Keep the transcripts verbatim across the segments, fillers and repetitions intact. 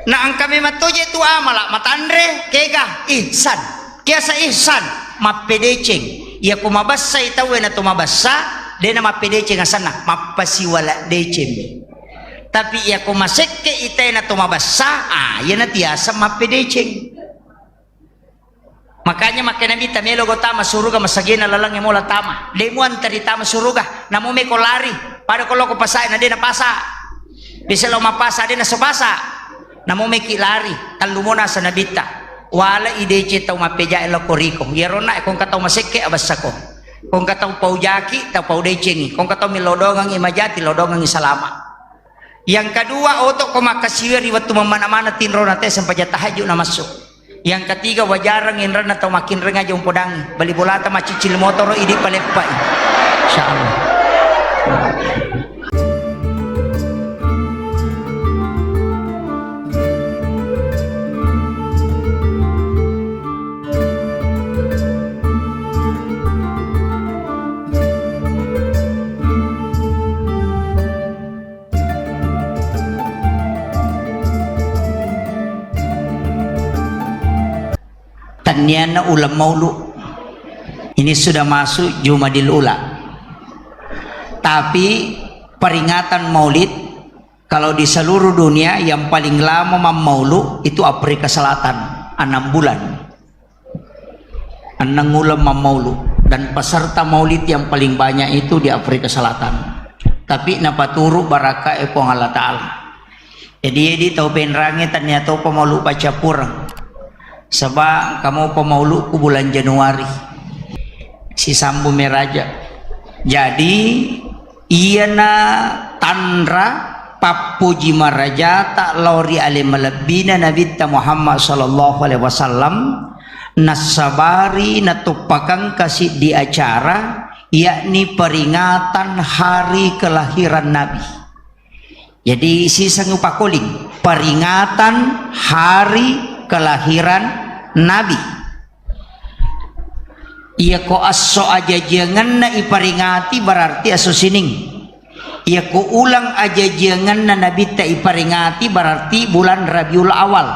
Na engka memang toje tu amala matanre, kega ihsan. Kiasa ihsan, mappedeceng. Iyako mabessai tauwe na to mabessa, dena mappedeceng asanna, mappasiwala deceng. Tapi iyako masekke itae na to mabessa, ah, iyana tiasa mappedeceng. Makanya makkeda Nabitta, melo go tama suruga masagena lalangnge mola tama. De muantari tama suruga, namo meko lari. Pada ko loko pasae na de na pasa. Bisa lo mapasa de na so pasa. Namo meki lari, tallu mo nasa Nabitta. Wala idece tau mappejae loko riko. Iyaronna e kongka tau masekke abessako. Kongka tau paujaki, tau paudecengi. Kongka tau milodongangi majati, lodongangi salama. Yang kedua, oto ko makkasiwe ri wettu mammana-mana tinrona te sempaja tahajud na massu. Yang ketiga, wajareng inrenna tau makkinreng aja umpodangi. Bali bolata maccicil motoro idi paleppai. Insyaallah. Tannianna uleng maulu. Ini sudah masuk Jumadil Ula. Tapi peringatan Maulid, kalau di seluruh dunia yang paling lama mammaulu itu Afrika Selatan, enam bulan. Enneng uleng mammaulu, dan peserta maulid yang paling banyak itu di Afrika Selatan. Tapi napaturu barakkae Puang Allah Ta'ala. Jadi, edi tau penrangi tania topa maulu pacappureng. Saba kamu pemauluku bulan Januari. Sisambu meraja. Jadi, iyana tanra pappuji marajata lao ri ale malebbina Nabitta Muhammad sallallahu alaihi wasallam, nassabari natuppakangka siddi acara, yakni peringatan hari kelahiran Nabi. Jadi, siseng upakoling, peringatan hari kelahiran Nabi. Iyako esso ajajiangenna iparingati, berarti esso Sining. Iyako uleng ajajiangenna Nabitta iparingati, berarti bulan Rabiul Awal.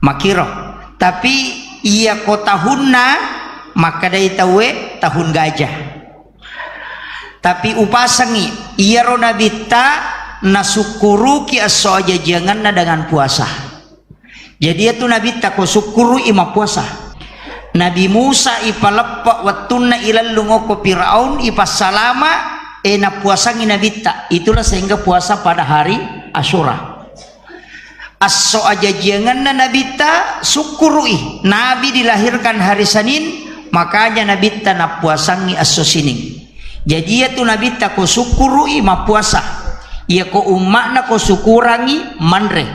Makiro. Tapi iyako tahunna, makkedai tauwe tahun gajah. Tapi upasengi, iyaro Nabitta nasukkuruki esso ajajiangenna dengan puasa. Jadi, iyatu Nabitta ko sukkuru'i mappuasa. Nabi Musa ipaleppe wettunna ilellung okko Firaun, ipassalama, e, nappuasangi Nabitta. Itulah sehingga puasa pada hari Asyura. Esso ajajiangenna Nabitta sukkuru'i. Nabi dilahirkan hari Senin, makanya Nabitta nappuasangi esso Sining. Jadi, iyatu Nabitta ko sukkuru'i mappuasa. Iyako umma'na ko sukurangi manre.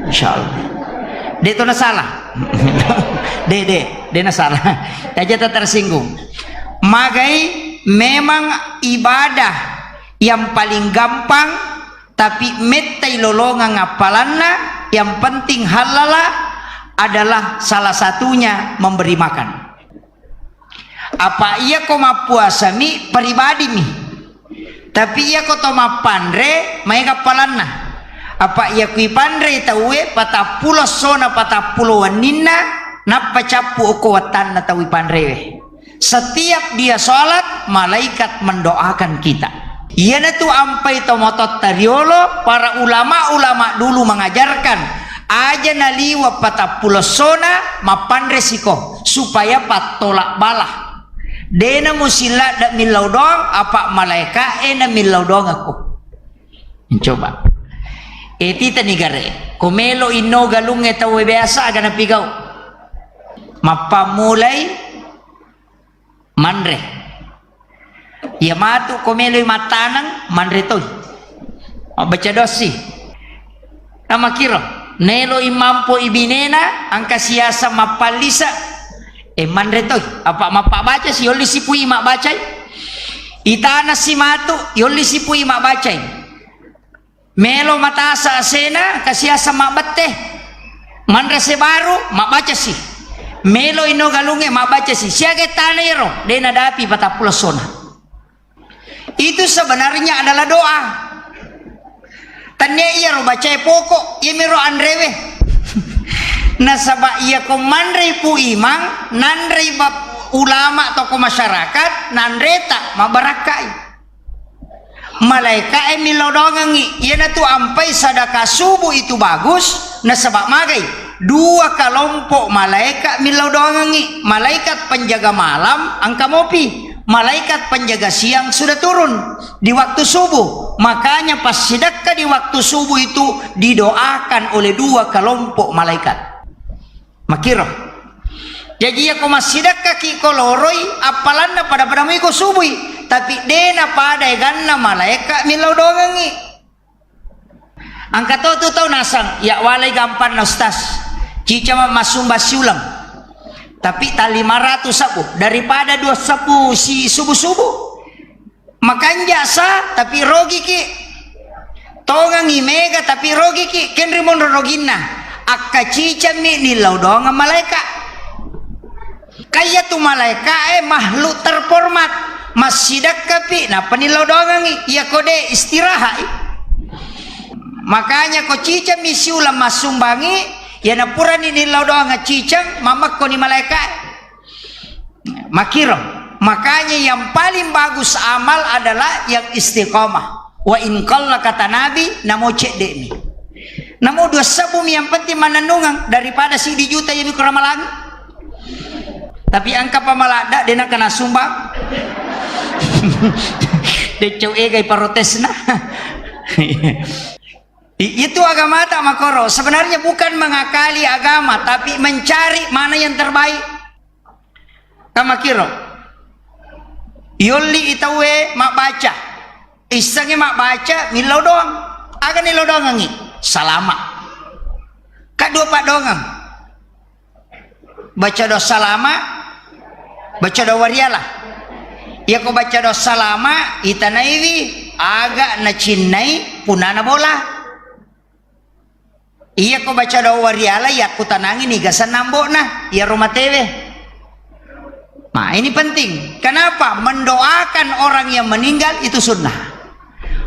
Insyaallah. De to nasalah. De, de, de nasalah. Aja tak tersinggung. Magai memang ibadah yang paling gampang, tapi mettai lolongang appalanna, yang penting halala adalah salah satunya memberi makan. Apa iyako mappuasami pribadimi. Tapi iyako to mappanre, maega appalanna. Apa iyako ipanrei tauwe, patappulo essona, patappulo wenninna, nappa cappu okko wattanna tau ipanrewe. Setiap dia sholat, malaikat mendoakan kita. Iyanatu ampai tomatoatta riolo, para ulama-ulama dulu mengajarkan, aja naliwa patappulo essona, mappanre siko, supaya pattolak bala. Dena musilladda millau doang, apa malaika e na millau doang aku. Coba. E, titani gare. Ko melo inno galungnge tauwe biasa aga napigau. Mappammulai manre. Iya matu ko meloi mattaneng, manre toi. Mabbaca dosi. Namakiro, neloi mampo ibinena, angka siasa mappallisa. E, manre toi. Apa mappabaca si, yolli sipui mabbacai. Itana si matu, yolli sipui mabbacai. Melo matasa asena, kasiasa mabbette. Manre sebaru, mabbacasi. Melo ino galungnge, mabbacasi. Siaga tana ero, de nadapi patappulo essona. Itu sebenarnya adalah doa. Tannia iyaro bacae poko, iyamiro anrewe. Nasaba iyako manrei Pu Imang, nanrei bap-, ulama toko masyarakat, nanreta mabarakkai. Malaeka'e millau doangengngi, iyanatu ampai sadaka subuh itu bagus, nasaba magai dua kelompok malaeka millau doangengngi, malaikat penjaga malam engka mopi, malaikat penjaga siang sudah turun di waktu subuh. Makanya passidekka di waktu subuh itu didoakan oleh dua kelompok malaikat. Makkiro. Jaji, iyako massidekkaki ko loroi, appalanna pada-pada muiko subui, tapi de napada eganna malaeka millau doangengngi. Engka to tu tau nasang, ya walai gampanna, Ustaz. Cica ma-, massumbang siuleng. Tapi ta lima ratus sebbu daripada dua sebbu si subuh-subuh. Makanja sa, tapi rogiki. Tongengi mega, tapi rogiki. Kenri monro roginna. Akkacicammi nillau doangeng malaeka. Kayyatu malaeka e makhluk terhormat. Massidekkapi, nappa nillau doangengngi. Iyako de, istirahat i. Makanya ko cicammi siuleng massumbangi, yana purani nillau doangeng cicang, mammekkoni malaeka e. Makkiro. Makanya yang paling bagus amal adalah yang istiqomah. Wa in qalla, kata Nabi, namo cedde'mi. Namo dua sebbu mi yang penting manennungeng daripada siddi juta yang mikuramalangi. Tapi engka pamaladda de nakana sumbang. Decau egai parotesna. I-, itu agamata makoro. Sebenarnya bukan mengakali agama, tapi mencari mana yang terbaik. Kamakiro. Yolli i tauwe mabbaca. Issengnge mabbaca, millau doang. Aga nillau doangengngi? Salama. Ka dua paddoangeng. Baca doa salama, baca doa wariala. Iyako baca doa salama, itanaiwi aga nacinnai punnana bola. Iyako baca doa wariala, yakkutanangi nigasenna ambo'na, iyaro matewe. Nah, ini penting. Kenapa? Mendoakan orang yang meninggal itu sunnah.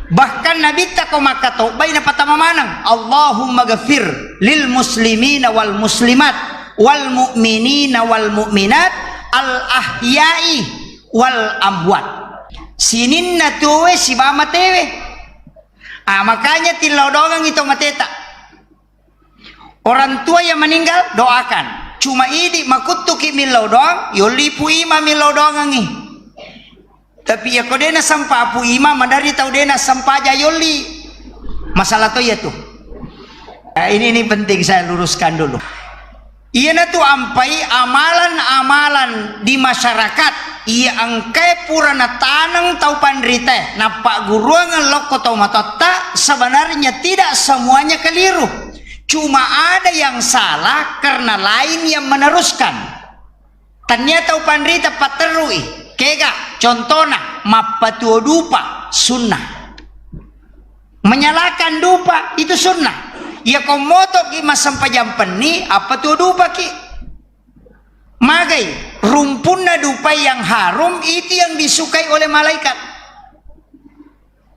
Bahkan Nabitta ko makkatobbai napatama maneng, "Allahumma ghafir lil muslimina wal muslimat, wal mu'minina wal mu'minat, al ahya'i wal amwat." Sininna tuwe siba matewe. Ah, makanya tillau doangengngi to mateta. Orang tua yang meninggal, doakan. Cuma idi makuttuki millau doang, yolli Pu Imang millau doangengngi. Tapi iyako de nasempa Pu Imang, madari tau de nasempaja yolli. Masalah to iyatu. Eh, ini, ini penting saya luruskan dulu. Iyanatu ampai amalan-amalan di masyarakat iya engkae pura nataneng tau panritae, nappagguruangeng lokko tau matotta, sebenarnya tidak semuanya keliru. Cuma ada yang salah karena lain yang meneruskan. Tania tau panrita patterui, kega, contona, mappatuo dupa, sunnah. Menyalakan dupa itu sunnah. Iyako motoki massempajang penni, appatuo dupaki. Magai, rumpunna dupa yang harum itu yang disukai oleh malaikat.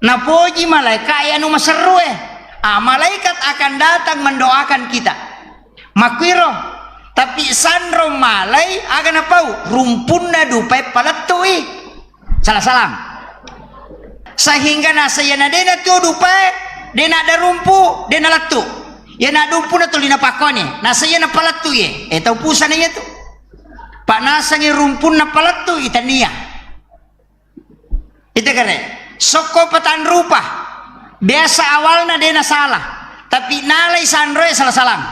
Napoji malaikat e anu maserrue. Ah, malaikat akan datang mendoakan kita. Makkuiro, tapi sanro malai aga napau, rumpunna dupae palettui. Salah-salah. Sehingga nasayana dena tuo dupae, dena ada rumpu, dena lettu. Iyana dumpuna tuli napakkoni, nasayana palettu ye. Eh, tau pusana iya tu. Pak nasangi rumpunna palettu itania. Ita kare, sokko patanrupa. Biasa awalna dena salah, tapi nalai sanroe salah-salang.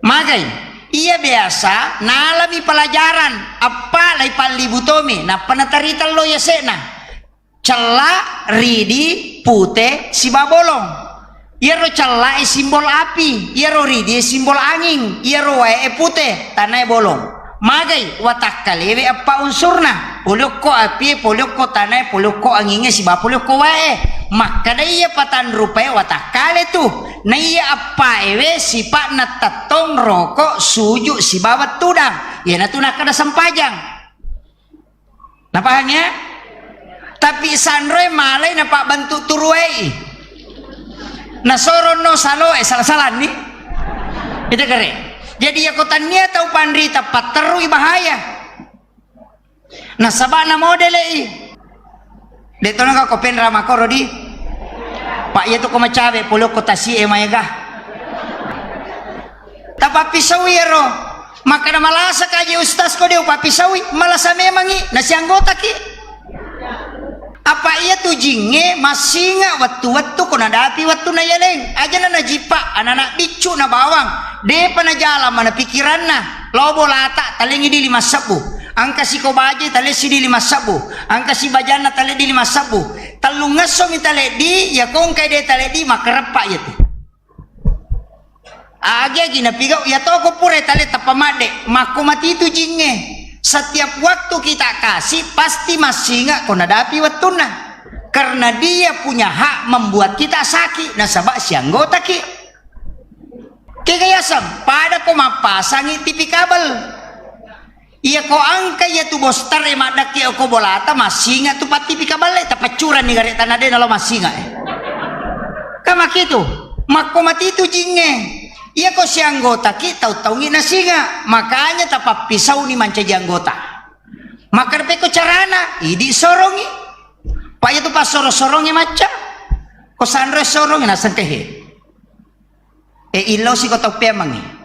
Magai, iya biasa nalami pelajaran, appa lai pallibu tomi, nappa natarita lo yase'na. Cella, ridi, pute, siba bolong. Iyaro cella e simbol api, iyaro ridi e simbol anging, iyaro wae e pute, tanae bolong. Magai, watakkalewe eppa unsurna, pole okko api e, pole okko tanae, pole okko angingnge, siba pole okko wae e. Makkada iya patanrupae watakkale tu. Naiya eppa ewe sipa'na tettong, roko, suju, sibawa tudang. Iyanatu nakkada sempajang. Napahang ya? Tapi sanroe malai napabbentuk turuei. Nasorono saloe, sala-salanni. Itu kere. Jadi, yako tannia tau panrita, patterui bahaya. Nasaba na modele i. De' tona ko penra makoro di. Pak, iya tu ko macawe, polo ko tasi e maega. Tapappisau iyaro. Makkeda, "Malasa kaji ustaz ko de' upappisaui?" Malasa memangi, nasianggotaki. Apa iya tu jingnge massinga wettu-wettu ko nadapi wettunna yaleng. Ajana najipa, anak-anak biccu na bawang. De'pa najala mana pikiranna. Lao bolata, talengi di lima sebbu. Angka siko baje, talessi di lima sebbu. Angka si bajanna, tale di lima sebbu. Tellungngesso mi tale di, ya kongkai de' tale di, makareppa iya tu. Agi-agi napigau, iya toko pura tale tappa madde, makko matitu jingnge. Setiap waktu kita kasih, pasti massinga ko nadapi wettunna. Karena dia punya hak membuat kita sakit, nasaba sianggotaki. Kega yaseng, pada ko mappasangi T V kabel. Iya ko angka iya tu bostar e maddakki oko bolata, massinga tu pattipi kabelle, tapaccuranni gare tanah de' nalo massinga e. Ka makitu, makko matitu jingnge. Iya ko sianggotaki tau-taungi nasinga, makanya tapappisauni mancaji anggota. Makkeda pekko carana, idi sorongi. Pa iya tu passoro-sorongi macca. Ko sanro sorongi nasengkehe. E, illau siko tau pemangngi.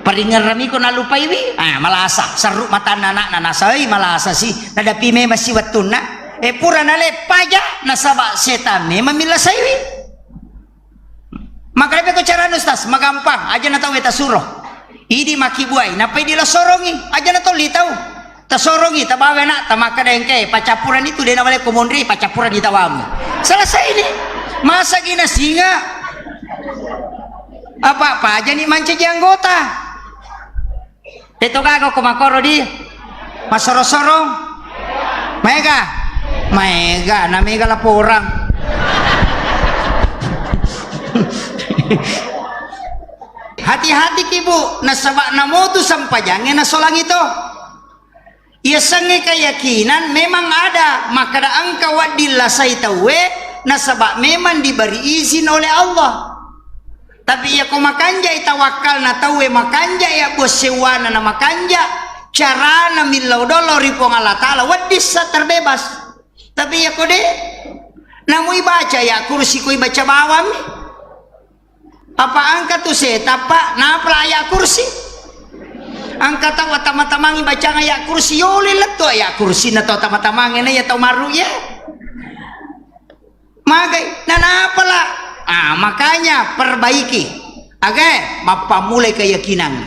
Paringerrami ko nalupaiwi? Ah, malasa. Serru matanna anakna, nasai malasa si. Nadapi memang si wettunna. E, pura naleppaja, nasaba setan memang millasaiwi. Makkeda pekko carana, Ustaz? Magampang, aja na tau e tasuro. Idi makkibuai, nappai dilasorongi, aja na tolli tau. Tasorongi, tabawa anakta, makkeda engkae, paccappurang itu de' nawale ko monri, paccappurang di tawamu. Selesai ini. Masa gina singa? Apa-apa aja ni mancaji anggota. Teto gaga ko makoro di masoro-sorong. Maega? Maega, na mega laporang. Hati-hati ki, Bu, nasaba namotu sempajangnge nasolangi to. Yasengnge keyakinan memang ada, makkeda engka wedding lasai tauwe, nasaba memang diberi izin oleh Allah. Tapi iya ko makanjai tawakkalna tauwe, makanjai abbuang sewwana na makanja, carana millau dollo ri Puang Allah Ta'ala, wedding sa terbebas. Tapi iya ko de', namui baca ayat kursi, koi baca bawammi. Apa engka tu setappa napala ayat kursi? Engka tau tama-tamangi bacang ayat kursi, yoli lettu ayat kursi na tau tama-tamangi na iya tau maru ye. Magai, nanapala? Ah, makanya perbaiki. Aga? Mappammulai keyakinan.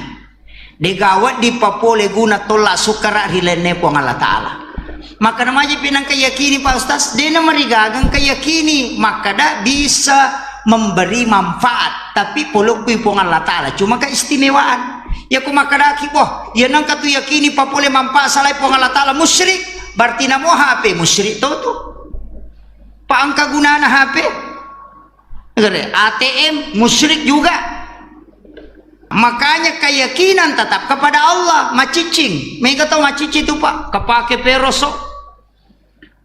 De'gaga wedding papole guna tolla sukkara ri lainna Puang Allah Ta'ala. Makkeda majipi nengka yakini, Pak Ustaz? De' namarigaga engka yakini, makkeda bisa memberi manfaat, tapi polokkui Puang Allah Ta'ala, cuma keistimewaan. Iya ko makkedaki, "Boh, iya nengka tu yakini papole manfaat salai Puang Allah Ta'ala, musyrik," berarti namo H P musyrik to tu. Pa engka gunana H P? Gere, A T M musyrik juga. Makanya keyakinan tetap kepada Allah, maciccing. Mega tau maciccing tu, Pak. Kepake peroso.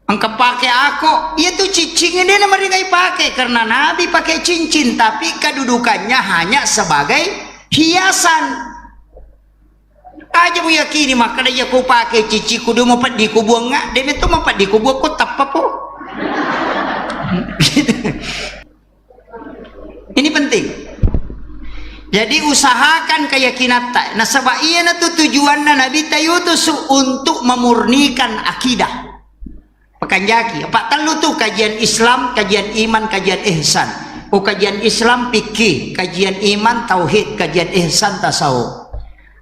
Engka pake ako. Iya tu ciccing ini na meringai pake karena Nabi pakai cincin, tapi kedudukannya hanya sebagai hiasan. Aja muyakini makkeda, "Iya ko pake cicciku, de' mapeddi ko buangnga, de' metto mapeddi ko buakku, tappa po." Ini penting. Jadi usahakan keyakinatta. Nasaba iyanatu tujuanna Nabitta Yunus untuk memurnikan akidah. Pakanjaki, apa tellu tu, kajian Islam, kajian iman, kajian ihsan. Ko kajian Islam fikih, kajian iman tauhid, kajian ihsan tasawuf.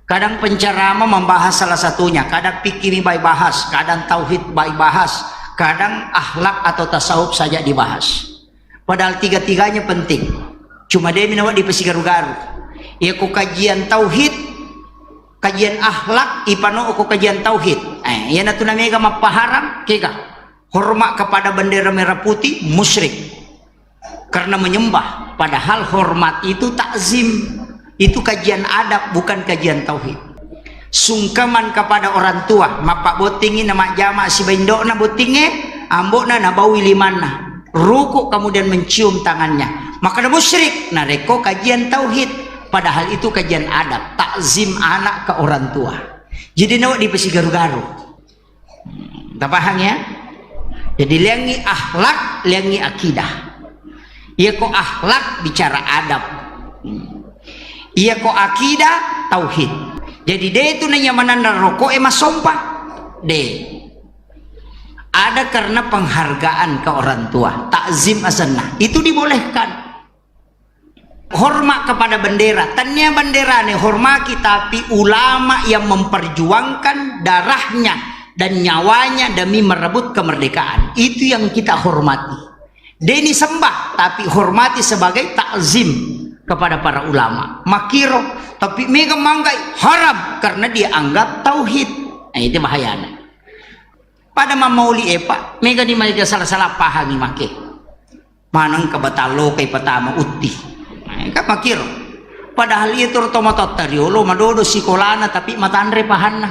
Kadang penceramah membahas salah satunya, kadang fikih mi bai bahas, kadang tauhid bai bahas, kadang akhlak atau tasawuf saja dibahas. Padahal tiga-tiganya penting. Cuma de' mi nawedding dipasigaru-garu. Iya ko kajian tauhid, kajian akhlak, ipano ko kajian tauhid. Eh, iyanatu namega mappaharang, kega? Hormat kepada bendera merah putih, musyrik. Karena menyembah, padahal hormat itu takzim. Itu kajian adab, bukan kajian tauhid. Sungkeman kepada orang tua, mappabbottingi na majjama sibawa indo'na bottingnge, ambo'na nabaui limanna. Ruku' kemudian mencium tangannya. Makkeda musyrik, narekko kajian tauhid, padahal itu kajian adab, takzim anak ke orang tua. Jadi nawa dipasigaru-garu. Tapahang ya? Jadi liangi akhlak, liangi akidah. Iya ko akhlak bicara adab. Iya ko akidah tauhid. Jadi de tu nanya mananna rokok e masompa. De. Ada karena penghargaan ke orang tua, takzim asenna. Itu dibolehkan. Hormat kepada bendera. Tania bendera nih hormati, tapi ulama yang memperjuangkan darahnya dan nyawanya demi merebut kemerdekaan. Itu yang kita hormati. Deni sembah, tapi hormati sebagai takzim kepada para ulama. Makiro, tapi mega manggai haram karena dia anggap tauhid. Nah, itu bahayanya. Pada mammauli e, Pak, mega ni maega salah-salah pahangi make. Maneng ka batallo kai patama utti. Nah, kan makiro. Padahal iya toro tomatoatta riolo madodo sikolana tapi matanre pahanna.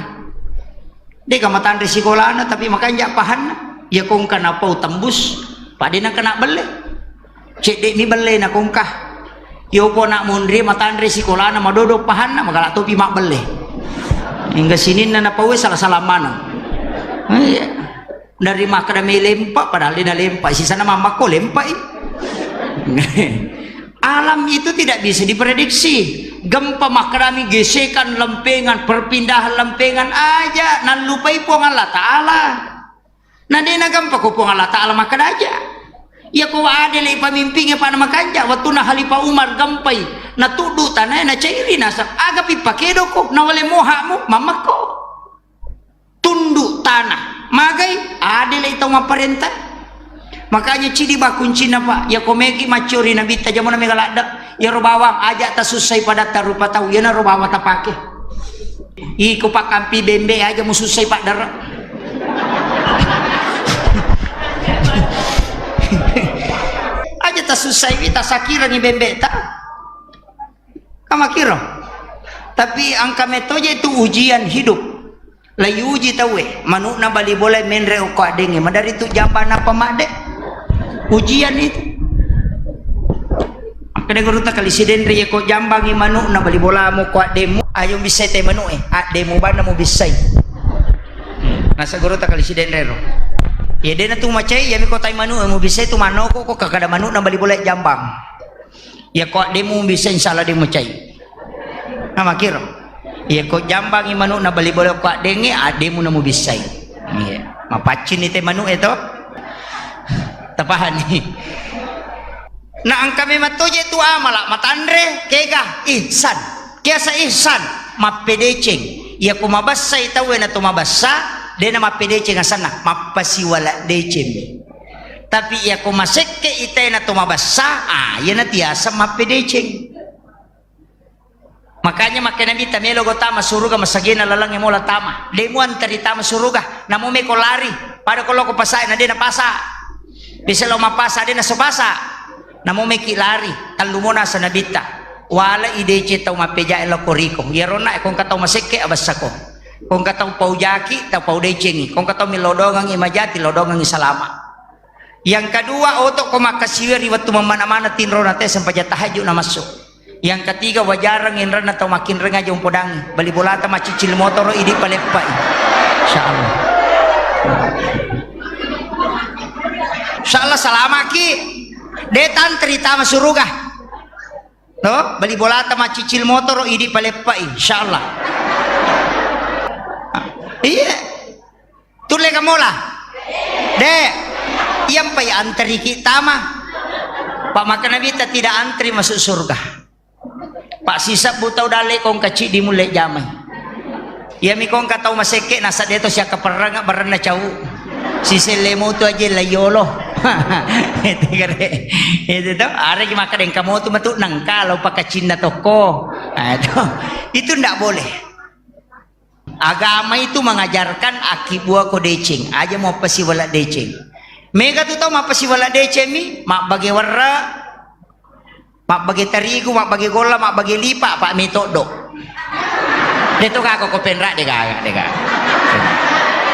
Deka matanre sikolana tapi makanja pahanna. Iya kongka napau tembus, pada na kena belle. Cedde mi belle na kongka. Yopo anak monri matanre sikolana madodo pahanna, magala topi mabbelle. Hingga sininna napaue salah-salah maneng. Iya. Dari makkeda me lempa, padahal dena lempa. Sisana mammako lempai. Alam itu tidak bisa diprediksi. Gempa makkedami gesekan lempengan, perpindahan lempengan aja, nallupai Puang Allah Ta'ala. Na de nagempa ko Puang Allah Ta'ala makkeda aja. Iya ko adele pamimpinge pa na makanja, wettunna Khalifah Umar gempai, natuddu tanae, nacairi naseng, agapi pakedoko, nawale mohamu, mammakko. Tunduk tanah, magai adele tau mapparenta. Makanya cidi ba kuncinna, Pak, iya ko meki maccori nabitta jamana mega ladde. Iyaro bawang aja tasussai padatta rupa tau, iyanaro bawang tapake. Iko pakkampi bembe aja musussai paddara. Aja tasussai wi, tasakirangi bembe ta. Kamakiro. Tapi angka metoje itu ujian hidup. Laiuji tauwe, manu'na bali bola menre okko addengnge, madari tu jambang nappa madde. Ujian itu. Makkeda gurutta kali sidenre, iya ko jambangi manu'na bali bolamu ko addemmu, ayo mubissai te manu'e, addemmu banna mubissai. Nasa gurutta kali sidenre ro. Iya dena tu macai, iya mi ko tai manu'e mubissai tu manoko ko kakada manu'na bali bola jambang. Iya ko addemmu mubissai, insyaallah de macai. Nah, makiro. Iya ko jambangi manu'na bali bola ko addengnge, addemmu na mubissai. Iya. Mapaccini te manu'e to. Tapahani. Na engka memang toje tu amala matanre, kega ihsan. Kiasa ihsan, mappedeceng. Iya ko mabessai tauwe na to mabessa, dena mappedeceng asanna, mappasiwala deceng. Tapi iya ko masekke itae na to mabessa, ah, iyana tiasa mappedeceng. Makanya makkeda Nabitta, melo go tama suruga masagena lalengnge mola tama. De muantari tama suruga, namo meko lari. Pada ko loko pasae na de napasa. Bisa lo mapasa de naso pasa. Namo meki lari, tellu mo nasa Nabitta. Wala idece tau mappejae loko riko. Iyarona e kongka tau masekke abessako. Kongka tau paujaki, tau paudecengi. Kongka tau milodongangi majati, lodongangi salama. Yang kedua, oto ko makkasiwi ri wettu mammana-mana tinrona te sempajang tahajud na massu. Yang ketiga, wajarang inranna tau makkinreng aja umpodangi. Bali bolata maccicil motoro idi paleppai. Insyaallah. Insyaallah salamaki. De tantri tama suruga. To, bali bolata maccicil motoro idi paleppai. Insyaallah. Iya. Tulle kamola? De. Iyampai antariki tama. Pak maka Nabitta tidak antri masuk surga. Pak sisebbu tau dalle kongka ciddi mulle jamai. Iyami kongka tau masekke nasa deto siakkaperrang barenna cau. Siselle motu aja la yolo. Itu kare. Itu to. Areki maka dengka motu matu nangka lo pakacinna toko. Ah, itu. Itu ndak boleh. Agama itu mengajarkan akkibuako deceng, aja mappasiwala deceng. Mega tu tau mappasiwala deceng mi, mabbage werre, mabbage tarigu, mabbage golla, mabbage lipa, pak metoddo. De to kako ko penra de gaga, de gaga.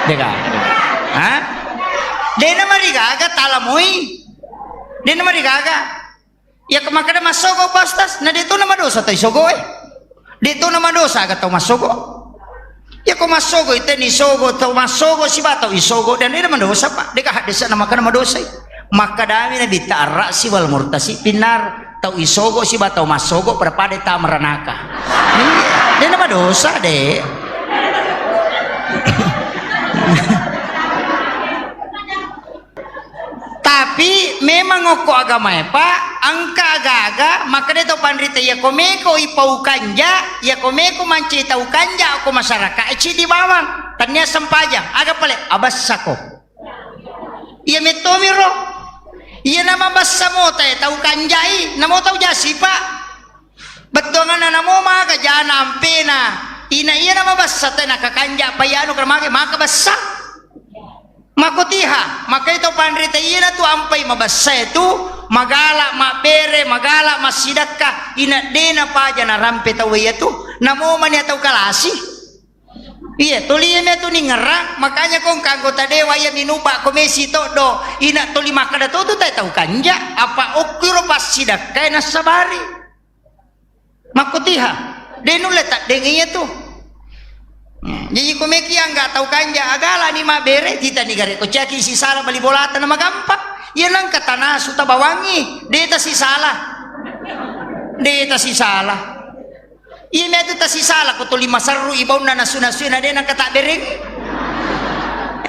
De gaga. Ha? Dena marigaga talamoi. De' namarigaga. Iya ko makkeda massogo, Pak Ustaz, na de' to namadosa tau isogo e. De' to namadosa aga tau massogo. Iya ko massogo, ite ni sogo, tau massogo siba tau isogo, dan de' namadosa, Pak. De' ka haddesa na makkeda madosai. Makkedami Nabitta, "Ar-ra'si wal murtasi finnar." Tau isogo siba tau massogo pada-pada tama ranaka. Iya, de' namadosa, de'. Tapi memang okko agamae, Pak, engka aga-aga makkeda tau panrita, iya ko meko ipau kanja, iya ko meko mancaji tau kanja okko masyarakat e, cidi bawang, tania sempajang, aga pale, abessako. Iya mettomi ro. Iya namabessa mota e tau kanjai, namo tau jasi, Pak. Bettuanganna namo maga jana ampena. Ina iya namabessa te nakakanja, pa iya anu kara mage maka bessa. Makotiha, makkai to panrita iyanatu ampai mabessae tu, magala mabbere, magala massidakka, ina de napaja narampe tau iyatu, namo mani tau kalasi. Iya, toli iya miatu ningerang, makanya ko engka anggota dewa iya minuba ko mesi toddo, ina toli makkada to tu tae tau kanja, apa okkiro passidakkae nassabari. Makkutiha, de nulle taddeng iya tu. Hmm, jaji ko meki angga tau kanja, agalani mabbere, titani gare ko caki sisala bali bolata na magampang. Iya nangka tanasu tabawangi, de tasisala. De tasisala. Iya miatu tasisala ko tuli maserru ibaunna nasu-nasu na de nangka tabbereng.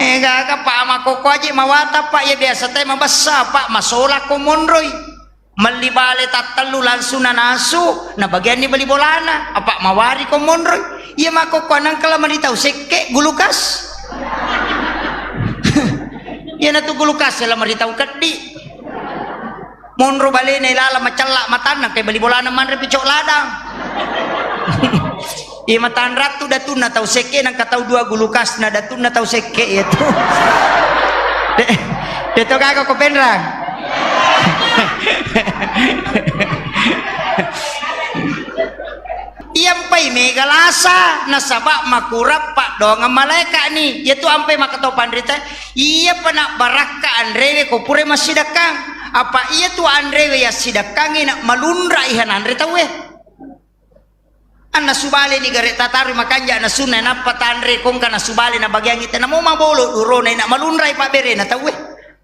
Eh, gaga, Pak, makkokko aje mawata, Pak, iya biasa tae mabessa, Pak, masola ko monroi. Melli bale tattellu langsung nanasu, nabagianni bali bolana, apa mawari ko monroi. Iya makkokkoe nangka la mari tau sekke, gulukas. Iyanatu gulukas la mari tau keddi. Monro balena ilala macella matanna, ke bali bolana manre picok ladang. Iya matanrattu datunna tau sekke, nangka tau dua gulukasna datunna tau sekke iyatu. De, de to gaga ko penrang. Iyampai mega lasa, nasaba makurang paddoangeng malaekani. Iyatu ampai makkatau panrita, iyapa nabbarakka anrewe ko pura massidakkang. Apa iyatu anrewe yassidakkangi na malunra iha nanre tauwe. Annasu baleni gare tatarui makanja nasunna, nappa tanre kongka nasu bale nabagiangi te, namo mabolo durona ina malunrai pabberena tauwe.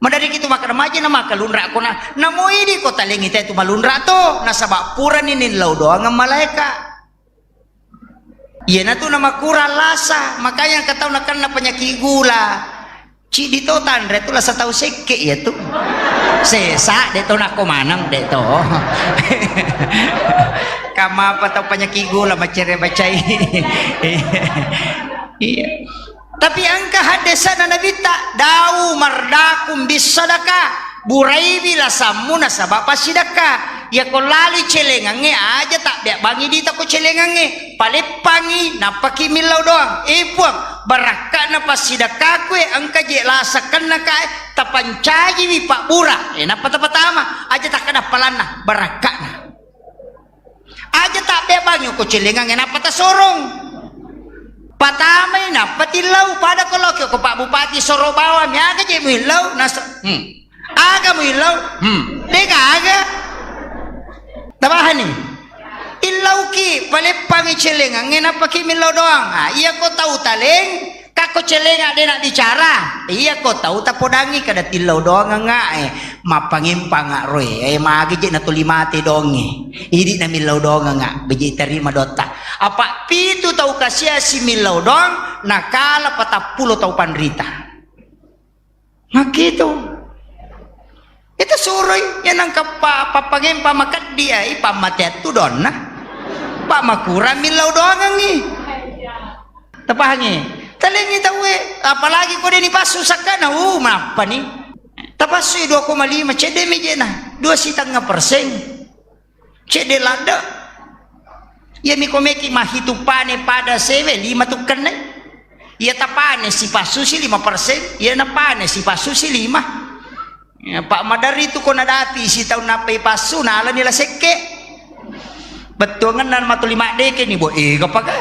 Maderiki tu makkada maje na makkalunra kona, namo idi ko talengi te tu malunra to, nasaba purani nillau doangeng malaeka. Iyanatu namakurang lasa, makanya engka tau nakenna penyakit gula. Ciddi to tanre tu lasa tau sekke iyatu. Sesa, de to nakko maneng, de to. Kamapa tau penyakit gula macere bacai. Iya. Tapi engka haddesana Nabitta, dau mardakum bis sadaka, buraiwi lasammu nasaba passidakka. Iyako lali celengangnge aja tabbeabbangi dita ko celengangnge. Paleppangi, nappaki millau doang. Eh, Puang, barakka'na passidakkakue, engka je lasa kennakae, tapancajiwi pabbura. Eh, nappa tapatama, aja takkada palanna, barakka'na. Aja tabbeabbangi ko celengangnge, nappa tasorong. Patamai, nappa tillau, pada ko loki ko Pak Bupati soro bawang, miaga je muillau, nasa-, hmm. Aga muillau? Hmm. Degaga. Tabahani. Illauki, paleppangi celengangnge, nappaki millau doang. Ah, iya ko tau taleng, kakko celenga de na bicara. Iya ko tau tapodangi kada tillau doang nga, eh, mappangempanga roe. Eh, magi je na tuli mate donge. Idi na millau doang nga, beji tarima dotta. Apa pitu tau kasiasi millau doang, nakala patappulo tau panrita. Makkitu. Itu suroi, ya nangka pa-, pappangempa makeddi ai, pammateattu donna. Pak makurang millau doangengi. Tapahangi. Talengi tauwe, apalagi ko deni passu sakkana, uh, mappani. Tapassui dua koma lima, cedde mejena, dua sitengnga persen. Cedde ladde. Iya miko meki mahitu pane pada sewe lima tukkenna. Iya tapane sipassu si lima persen, iya napane sipassu si lima. Ya, Pak, maderri tu ko nadapi sitaung nappai passu, nalani la sekke. Bettuangenna matuli maddeke ni, bo, ega paka.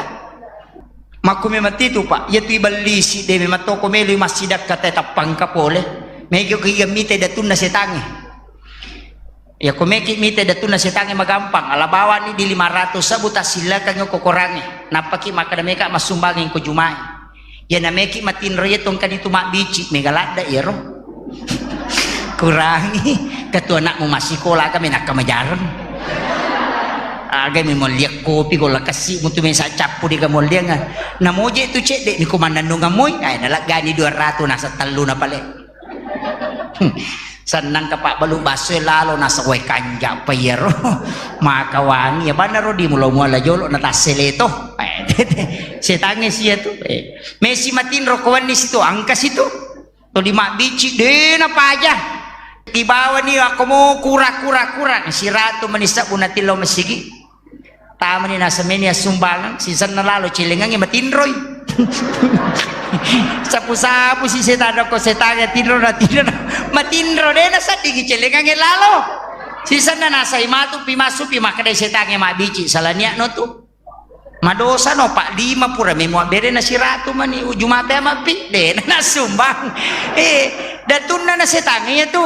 Makku memang titu, Pak. Iya tu ibellisi de memang toko meloi massidakka te tappangka pole. Mega ko iya mite datunna setange. Iyako meki mite datunna setangnge magampang, ala bawani di lima ratus sebbu tassillakangngi ko korangnge. Nappaki makkeda meka massumbangeng ko Juma'i. Iyana meki matinro iya tongka ditu mabbici, mega ladda iyaro. Kurangi, ketua anakmu massikola aga menakka majareng. Aga memang liak kopi golla kassi mutu mesa cappu di kamollianga. Namoje tu cedde ni ko mannannungang moi, ai nalaggani dua ratus nasa tellu na pale. Sennang ka pabbalu basso lalo nasa wae kanja pa iyaro. Maka wangi ya banna ro di mulo muala jolo na tassele to. Eh, setangnge sia tu. Eh, mesi matinro ko wenni situ angka situ. Tuli mabbici de na paja. Dibawani ako mo kura-kura-kura siratu mani sebbu natillo masigi. Tamani nasemeni assumbangeng, sisenna lalo celengangnge matinroi. Sapu-sapu si setang ko setangnge tinro na tinro. Matinro de na seddingi celengangnge lalo. Sisenna nasai matu pi massu pi makkeda setangnge mabbici salaniakno tu. Madosa no, Pak, lima pura memu abbere na siratu mani, uju mape amappi, de na nasumbang. Eh, datunna na setangnge iya tu.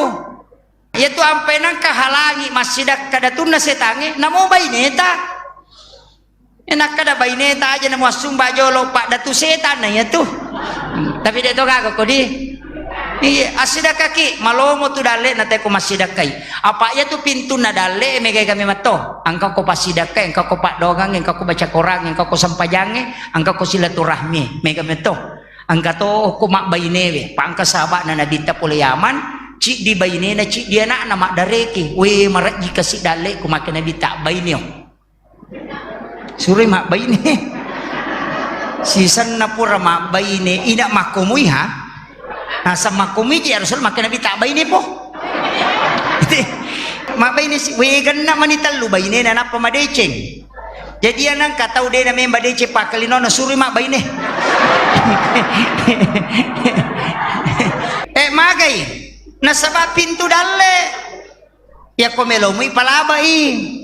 Iya tu ampai nangka halangi massidakka datunna setangnge, namo baineta. Eh, nakkada baineta aja namo assumba jolo, Pak, datu setanna iya tu. Tapi de to gaga kodi. Iya, assidakkaki, malomo tu dalle na teko massidakkai. Apa iya tu pintunna dalle, megai kami matto. Engka ko passidakkai, engka ko paddoangang, engka ko baca Quran, engka ko sempajangnge, engka ko silaturahmi, mega metto. Engka to ko mabbainewe, pangka sahaba'na Nabitta pole Yaman, ciddi bainena, ciddi anakna maddareke. We, marejji kasi dalle ko make Nabitta baineo. Suroi mabbaine. Sisenna pura mabbaine, ina makkomui ha? Naseng makkomui je Rasul makkeda Nabitta baine po. Mabbaine si, we genna mani tellu bainena nappa madeceng. Jadi anangka tau de na memba deceng pakkalinona suroi mabbaine. Eh, magai. Nasaba pintu dalle. Iyako melomui palabai.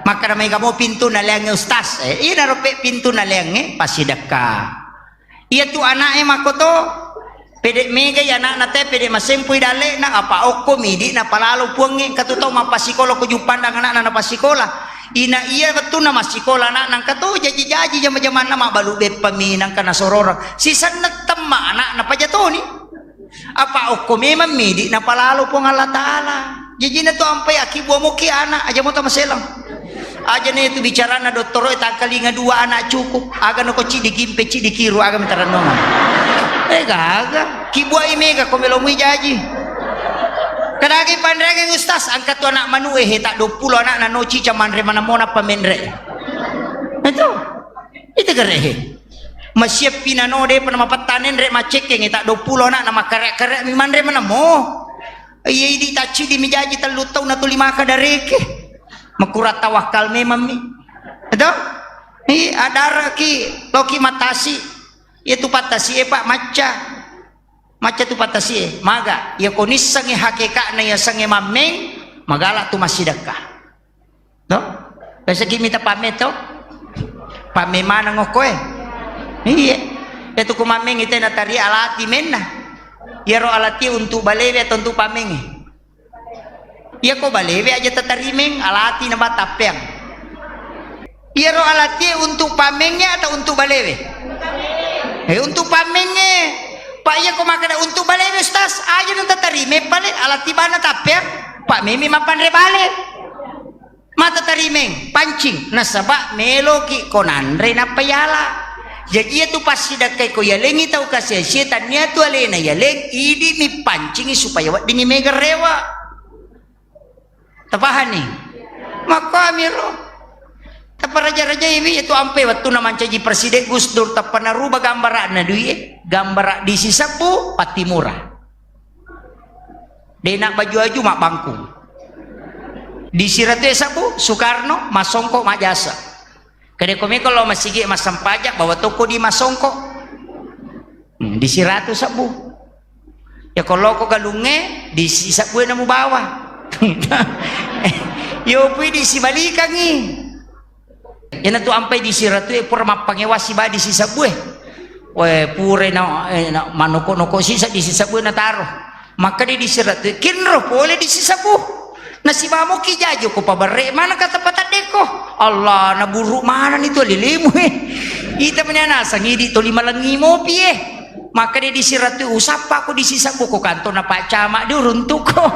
Makkeda maega mo pintunna leangnge, Ustaz. Eh, inaro pe pintunna leangnge, passidekka. Iyatu ana'e makkoto, pede megai ana'na te, pede masempui dalle'na, apa okko midi napalalo puangnge, engka tu tau mappasikola ko Juppandang ana'na napassikola. Ina iya wettunna massikola ana'na engka to jaji-jaji jama-jamanna mabbalu beppa mi nangka nasororeng. Sisenna temma ana'na pajatoni. Apa okko memang midi napalalo Puang Allah Ta'ala. Jajina tu ampai akibua moki anak, aja mo tamaselang. Aja ne tu bicarana dottoro e tangkalinga dua anak cukup. Aga no ko cidi kimpe, cidi kiru, aga mitaranongan. Eh, gaga. Kibua i mega ko melomui jaji. Kadagi panreangeng Ustaz, angka tu anak manu e, he, tak dua puluh anak na no cica manre mana mona pamenre. Itu. Itu kere he. Masiappi nano depa namapettane nre maccekkeng, tak dua puluh anak na makkarek-karek mi manre manamo. Iya idi taccidi mi jaji tellu tau na tuli maka dareke. Makurang tawakkal memang mi. Itu? I adaraki loki matasi. Iya tu patasi e Pak macca. Macca tu patasi e. Maga. Iya ko nissengi hakekakna iya sengi mammeng, magala tu massidekka. To? Biasa ki mita pamme to? Pamme maneng okko e. Iya. Itu ku mammeng ite natari alati menna. Iyaro alati untuk balewe atau untuk pammengnge? Iya ko balewe aja tatarimeng, alati na batappeang. Iyaro alati untuk pammengnge atau untuk balewe? Eh, untuk pammengnge. Pak, iya ko makkeda untuk balewe, Ustaz, aja na tatarime pale alati bana tappeang. Pak, memi mappanre bale. Mata tarimeng, pancing, nasaba meloki ko nanre nappa yala. Jaji iya tu passidakkai ko yalengi tau kasiasie, tannia tu alena yaleng, idi mi pancingi supaya weddingi mega rewa. Tapahani? Makkuamiro. Taparaja-rajaiwi itu ampe wettunna mancaji presiden Gus Dur, tappa naruba gambara'na dui e, gambara di sisebbu Pattimura. Dena baju-aju mabbangkung. Di siratu e sabbu, Soekarno, masongko majasa. Kede ko meko lo masigi massempajang, bawa toko di masongko. Hmm, di siratu sabbu. Ya ko loko galungnge, di si sabbu e namu bawa. Yo pui di sibalikangi. Iyana tu ampai di siratu e pura mappangewa siba di sisebbu e. We, pura na, eh, na, manoko-noko sisa di sisebbu e nataro. Maka di, di siratu e, kinro pole di sisebbu. Nasibamoki jaji ko paberre mana kata pataddeko. Allah, naburru manani tu lelemu, eh. Ita meni nasang idi toli malengi mopi, eh. Maka de disiratu usappa ko disisabbu ko kanto na Pak Camat diuruntuko.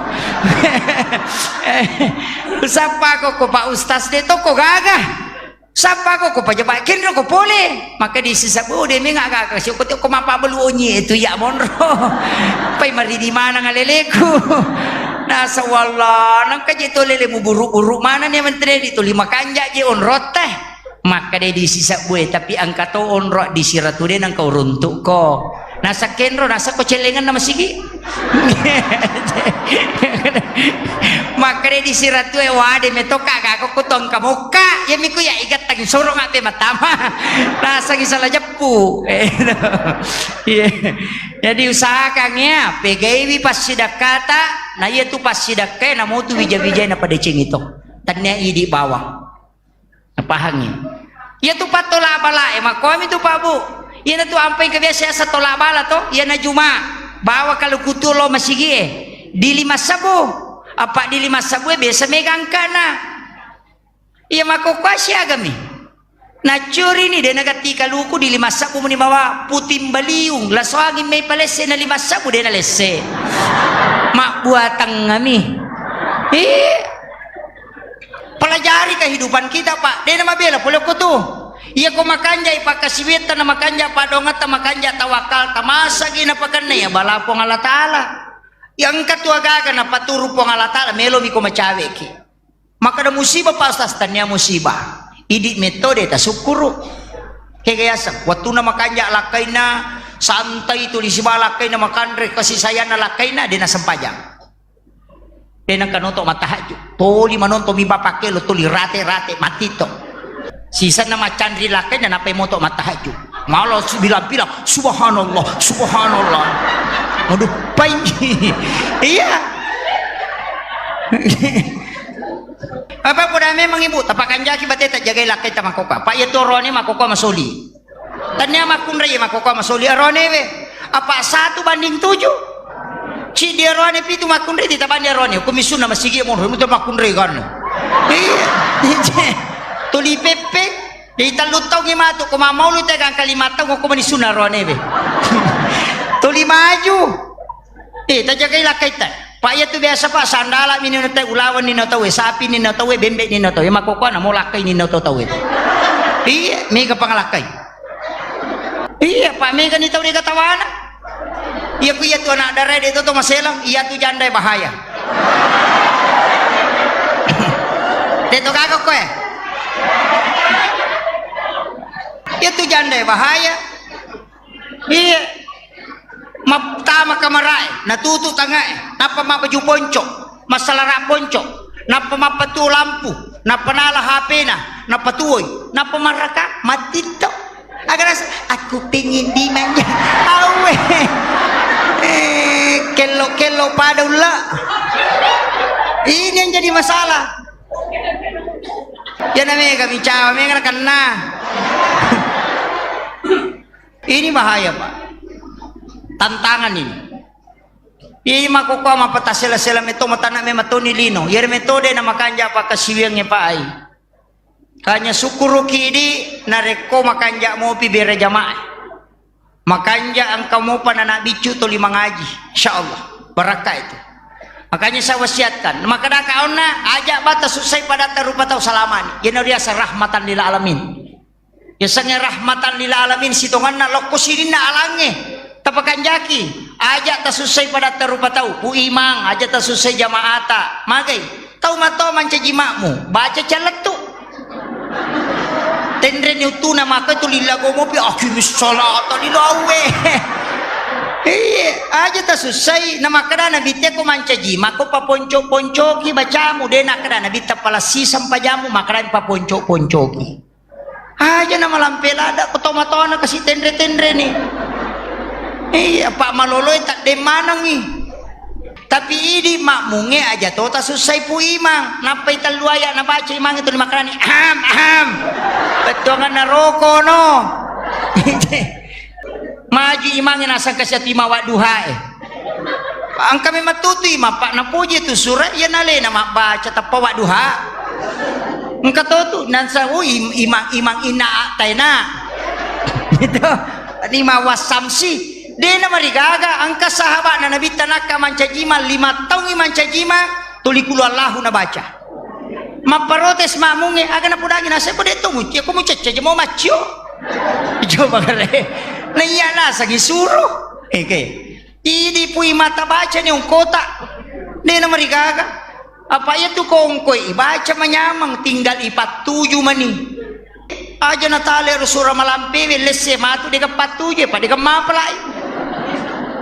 Usappa ko, ko Pak Ustaz de toko gaga. Sappa ko, ko pajaba kenro ko pole. Maka disisabbu de menga gaga sio ko, ko mapabelu onyi itu ya monro. Pai maridi manang aleleku. Nasa wallah, nangka je to lele muburu-buru mana ni menteri di tuli makanja je onrotte. Maka de disisabbu e, tapi angka to onro disiratu de nangka uruntuko. Nasa kenro, nasa ko celengan nama sigi. Makkeda disiratue, wade metokka gako ku tongka mokka, yamiku ya igattang sorong ape matama. Rasangi salah jeppu. Iya. Jadi usahakan ya, pegaiwi passidakkata, na iya tu passidakkae namotu wija-wijai napadeceng itu. Tannia idi bawang. Napahangngi. Iyatu pattola balae, makkomi tu, Pak, Bu. Iyanatu ampai kebiasa yaseng tola bala to, iyana Juma. Bawa kaluku tu lo masigie. Di lima sebbu. Apa di lima sebbu e biasa mega angkana. Iya makkokkoe siagami. Naccurini de nagatti kaluku di lima sebbu meni bawa puting beliung. Lasoangi mai palesse na lima sebbu de nalesse. Mabbuatangngami. Iya. Pelajari kehidupan kita, Pak. De namabela pole ko tu. Iya ko makanjai pakkasiwiatta na makanja padongetta, makanja tawakkalta, masagi napakenna iya bala Puang Allah Taala. Iya engka tu agaga napaturu Puang Allah Taala, melomi ko macaweki. Makkeda musibah, Pak Ustaz, tania musibah. Idi metode tasukkuru. Kega yaseng, wattuna makanja lakkainna, santai tu disiba lakkainna, makanre kasih sayangna lakkainna, de nasempajang. De nengka noto mattahajju. Toli manonto mi bapakelo, toli rate-rate, mati to. Sisenna maccanri lakkainna, nappai moto mattahajju. Malo bilang-bilang, "Subhanallah, subhanallah." Waduh, pai. Iya. Apa poda memang ibu, tapakanjaki bateta jagai lakkaita makkokkoe. Pak, iya tu rone makkokkoe masoli. Tania makkunrai makkokkoe masoli aronewe. Apa satu banding tujuh? Ciddi arone pitu makkunrai ditabanding arone. Ko misunna masigi mo, mutu makkunrai kan. Iya. Tuli peppe. Jadi tellu taung matu ko mammaulu te gangka lima taung ko mani sunna aronewe. Tuli maju. Eh, tajagai lakkaitta. Pak, iya tu biasa, Pak, sandala mi nino tau, ulaweng nino tau, sapi nino tau, bembe nino tau. Makkokkoe na mo lakkai nino tau tau. Iya, mega pangalakkai. Iya, Pak, mega ni tau de gatawana. Iya ku iya tu anak dara de to, to maselang, iya tu janda bahaya. De to gaga koe. Iya tu janda bahaya. Iya. Mattama kamarae, natutu tangae, nappa mabbaju ponco, massalara ponco, nappa mappatuo lampu, nappa nala H P-na, nappa tuoi, nappa marraka, mattitto. Aga rasa, "Aku pingin dimanja." Awe. Eh, kello-kello pada ulla. Ini yang jadi masalah. Ya namanya kami cawa, mega kenna. Ini bahaya, Pak. Tantangan ini. Iya makkokkoe mappatasela-sela metto matanna memang toni lino. Iyaro metode na makanja pakkasiwiangnge, Pak, ai. Kanya sukkuruki idi narekko makanja mopi bere jamaah. Makanja engka mopa nana biccu toli mangaji. Insyaallah. Barakka itu. Makanya saya wasiatkan. Makkadaka onna, aja bata sussai padatta rupa tau salamani. Iyana riaseng rahmatan lil alamin. Yasengnge rahmatan lil alamin sitongenna lokko sininna alangnge. Tapakanjaki, aja tasussai padatta rupa tau, Pu Imang, aja tasussai jamaata. Magai, tau mato mancaji makmu, baca callettu. Tenreni uttuna maka tu lillago mopi, "Aqimis sholata," lilawe. Iya, aja tasussai, na makkeda Nabi te ko mancaji, mako paponco-poncoki bacamu, de nakkeda Nabi tapalessi sempajamu, makkeda paponco-poncoki. Aja na malampe ladda ko tomatona kasi tenre-tenre ni. Iya, Pak, maloloe tadde manengi. Tapi idi makmunge aja tota sussai Pu Imang. Nappai tellu ayat nabaca Imang itu dimakarani. Aham, aham. Bettuanganna roko no. Maju Imangnge nasang kasi ati mawa duhae. Engka memang tutui mappa napoji tu sura, iya nalena mabbaca tappa wadduha. Engka to tu, nansa, oh, im-, imang, imang ina taina. Gitu. Lima wasamsi. Dena marigaga, engka sahabatna Nabi tanakka mancajima, lima taungi mancajima, tuli kulu Allahu nabaca. Mapparotes makmungnge, aga napodangi naseng ko de to mucce, ko mucecce je mau maccio. Coba kare. Na iya nasangi suruh. Oke. Idi pui mata baca ni ongkota. Dena marigaga. Apa iya tu ko ongkoi ibaca manyameng, tinggal ipattuju mani. Aja natale ro sura malampewe lesse matu dega pattuju, pa dega mapalai.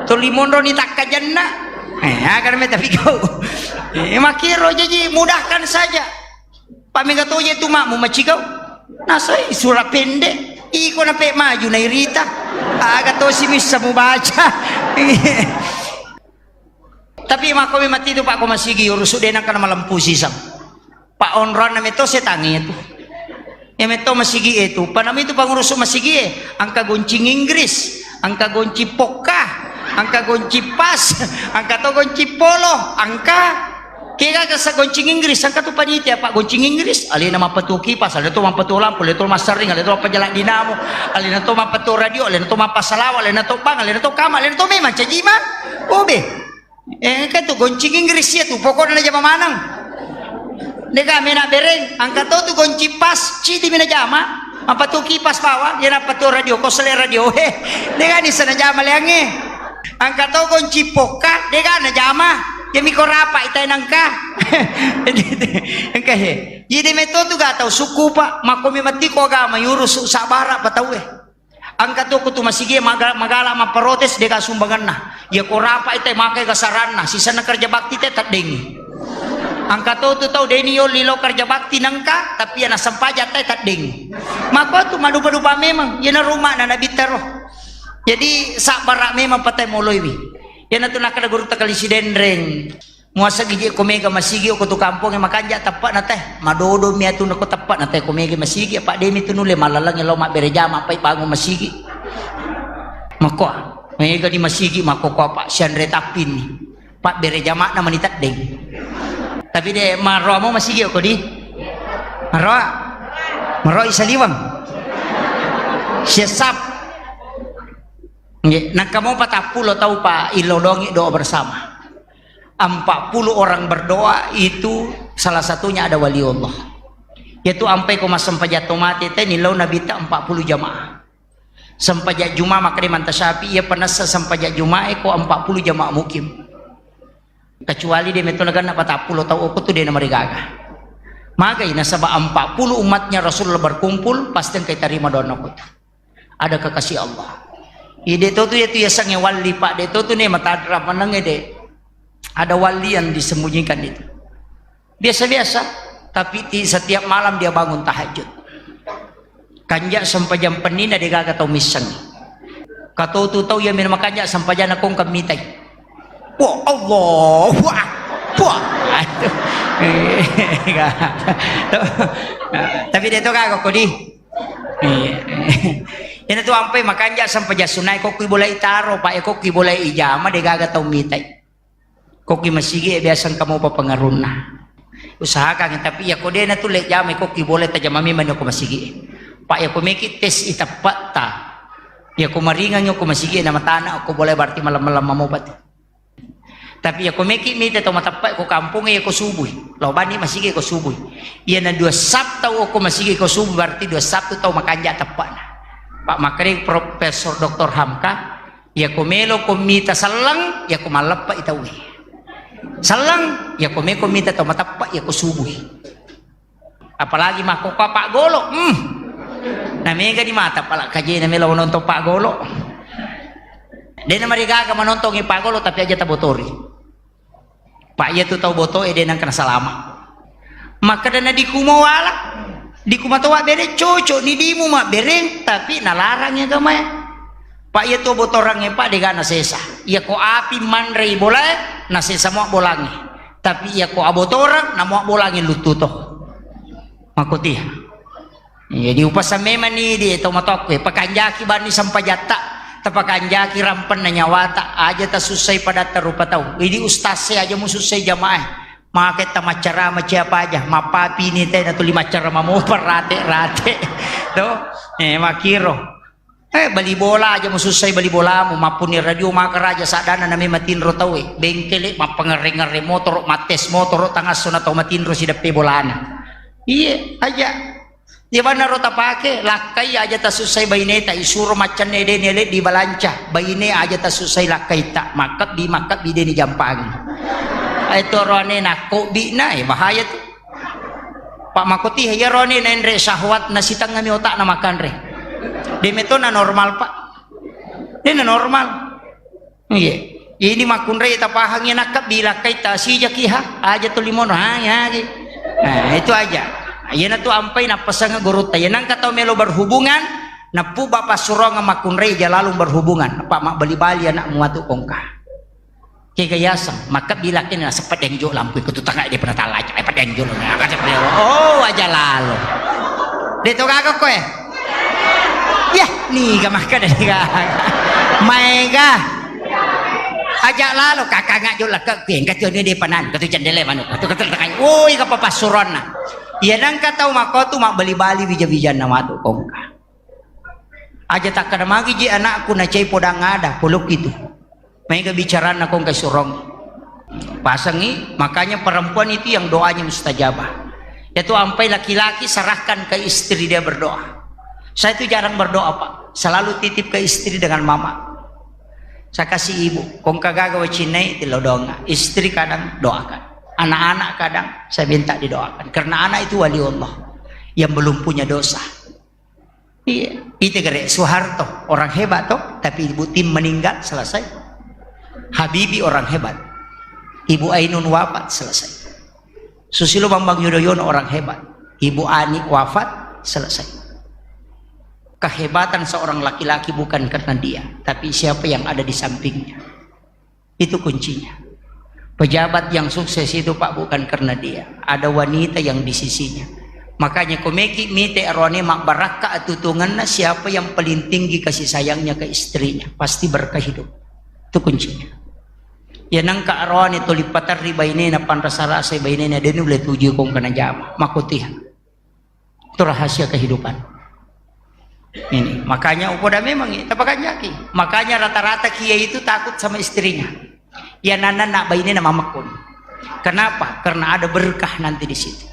Tuli monro ni takkajanna. Eh, agar me tapi kau. Eh, makiro jaji mudahkan saja. Pamega toje tu makmu macigau. Nasai sura pendek. Iko nape maju nairita. Aga tosi missa mubaca. Tapi makko memang titu, Pak, ko masigi urusu de nangka na malempu sisang. Pak, onroanna meto setangi itu. Ya meto masigi itu. Panami itu pangurusuk masigi e. Angka goncing Inggris, angka goncing pokka, angka goncing pas, angka to goncing polo, angka kega kasa goncing Inggris, angka tu panitia, Pak, goncing Inggris. Alena mappatuo kipas, alena to mappatuo lampu, alena to massaring, alena to mappajala dinamo, alena to mappatuo radio, alena to mappasalawa, alena to bang, alena to kama, alena to memang cajima. Obe. Eh, engka tu goncing Inggris iya tu, pokokna najama maneng. Dega mena bereng, angka to tu goncing pas, cidi mena jama. Apa tu kipas bawang, iya napa tu radio, ko sele radio. He, dega ni sana jama leange. Angka to goncing pokka, dega najama. Ya miko rapa itai nangka. Engka he. Jadi meto tu ga tau suku, Pak, makko memang tiko agama yurus sabara pa tau e. Engka tu ko tu masigi maga-, magala mapparotes dega sumbanganna. Ya ko rapa itai makai gasaranna, sisenna kerja bakti te taddengi. Engka to tu tau deni yolli lo kerja bakti nengka, tapi ya nasempaja tai taddengi. Mako tu madupa-dupa memang, ya na rumah na nabitta ro. Jadi sabbara memang patai moloiwi. Ya na tu nakkeda guru takali sidenreng. Muaseng ije ko mega masigi ko tu kampongnge makanja teppana teh. Madodo mi atu nako teppana teh ko mega masigi, apa demi tu nulle malalengnge lao mabbere jama pai bangun masigi. Makko mega di masigi makko ko apa sianre tappinni. Pak bere jama'na mani teddeng. Tapi de maroa mo masigi ko di. Maroa. Maroa isaliweng. Siasap. Nggih, nangka mo patappulo tau pa ilodongi doa bersama. Empat puluh orang berdoa itu salah satunya ada waliullah. Yaitu ampai ko massempajang to mate te nillau Nabitta empat puluh jamaah. Sempajang Juma makkeda Imam Syafi'i, iya panessa sempajang Juma e ko empat puluh jamaah mukim. Kecuali de meto naganna patappulo tau okko tu de namarigaga. Magai nasaba empat puluh umatnya Rasulullah berkumpul, pasti engkai tarima doanna okko tu. Ada kekasih Allah. Ide to tu yaitu yasengnge wali, Pak, de to tu ne matadra meneng de. Ada wali yang disembunyikan itu. Biasa-biasa, tapi ti-, setiap malam dia bangun tahajud. Kanja sempajang pennina de gaga tau misseng. Katotu tau iya mena makanja sempajana kongka mitai. Wah, Allah, wah, wah. Tapi de to gaga kodi. Iya. Ina tu ampai makanja sampajang sunai, ko kui bolai taro, Pak, ko kui bolai ijama, de gaga tau mitai. Ko kui masigi e biasa engka mopa pengaruhna. Usahakan, tapi iya ko de na tu le jama, ko kui bolai tajama memang ko masigi e. Pak, iya ko meki tes i teppa'ta. Iya ko maringang ko masigi e na matana ko bolai berarti malam-malam mopa tu. Tapi iya ko meki mita tau mateppa ko kampung iya ko subui. Lao bani masigi ko subui. Iya na dua Sabtu tau ko masigi ko subui berarti dua Sabtu tau makanja teppana. Pak makkeda Profesor Doktor Hamka, iya ko melo ko mita selleng, iya ko malleppa i tau e. Selleng, iya ko meko mita tau mateppa iya ko subui. Apalagi makkokkoe Pak Golo, hmm. Na mega di mata pala kajena melo nonton Pak Golo. De na marigaga manontongi Pak Golo tapi aja tabotori. Pak iya tu tau boto e de nangkana salama. Makkeda na di kumo wala, di kumo to wabbere cocok ni dimu mabbereng tapi nalarang agama e. Pak iya tu botorang e Pak de gana sesa. Iya ko api manrei bola e, na sesa mo bolangi. Tapi iya ko abotorang, na mo bolangi luttu to. Makkotia. Jadi upasan memang ni di tau matoakku, pakanjaki banni sampajatta. Tapakanjaki rampenna nyawata, aja tasussai padatta rupa tau. Idi ustaz e aja musussai jamaah e. Maka tamaccarama siapa aja, mappapi ni tena tuli maccarama mopa rate-rate. To? Eh, makiro. Eh, bali bola aja musussai bali bolamu, mappuni radio maka raja sadana nami matinro tau e. Bengkele mappangerre-ngerre motoro, mattes motoro, tangasso na tau matinro sideppe bolana. Iye, aja. Iya bannaro tapake, lakkai aja tasussai baineta, isuro maccenne dene le dibalanca, baine aja tasussai lakkaitta, makkebbi, makkebbi deni jampangi. Itu roane nakko bina, eh, bahaya tu. Pak makotiha, iya roane naenre syahwat nasitengngami otakna makanre. Demetona normal, Pak. Dena normal. Iya. Ini makkunrai tapahangi nakka bilakkai tasijaki ha, aja tu limono, ha, ya, ya. Nah, itu aja. Iyana tu ampai nappasang gurutta. Ya nangka tau melo berhubungan, nappu bapak surong makkunrai aja lalu berhubungan. Apa mak bali-bali anak muatu kongka. Kega yaseng, maka bilakkai nasepet yang jo lampu ikut tutang aja pernah talaja, eh, pet yang jo. Oh, aja lalu. Deto gaga koe. Yah, niga maka dari gaga. Maega. Aja lalo kakak ngak jol laka kuwi engka tu dia panan, katu jendele manuk, katu katu tekai. Woi, ka papassuronna. Iya nangka tau mako tu mak bali-bali bija-bijanna matu kongka. Aja takkada magi je anakku nacai podang ada, polok itu. Maega bicaranna kongka surong. Pasangi, makanya perempuan itu yang doanya mustajabah. Yaitu ampai laki-laki serahkan ke istri dia berdoa. Saya itu jarang berdoa, Pak. Selalu titip ke istri dengan mama. Saya kasih ibu, kongka gaga wacinai tilodonga. Istri kadang doakan. Anak-anak kadang saya minta didoakan. Karena anak itu wali Allah yang belum punya dosa. Iya, itu gere Soeharto, orang hebat toh, tapi Ibu Tim meninggal, selesai. Habibie orang hebat. Ibu Ainun wafat, selesai. Susilo Bambang Yudhoyono orang hebat. Ibu Ani wafat, selesai. Kehebatan seorang laki-laki bukan karena dia, tapi siapa yang ada di sampingnya. Itu kuncinya. Pejabat yang sukses itu, Pak, bukan karena dia. Ada wanita yang di sisinya. Makanya komeki mite arone mabbarakka atutunganna siapa yang paling tinggi kasih sayangnya ke istrinya. Pasti berkah hidup. Itu kuncinya. Ya nangka arone tuli paterri bainena, panrasa-rasai bainena, deni ulle tuju kongka najama. Makutiha. Itu rahasia kehidupan. Ini, makanya upoda memang, tapakanjaki. Makanya rata-rata kiai itu takut sama istrinya. Ya nana nak bainena mamekkun. Kenapa? Karena ada berkah nanti di situ.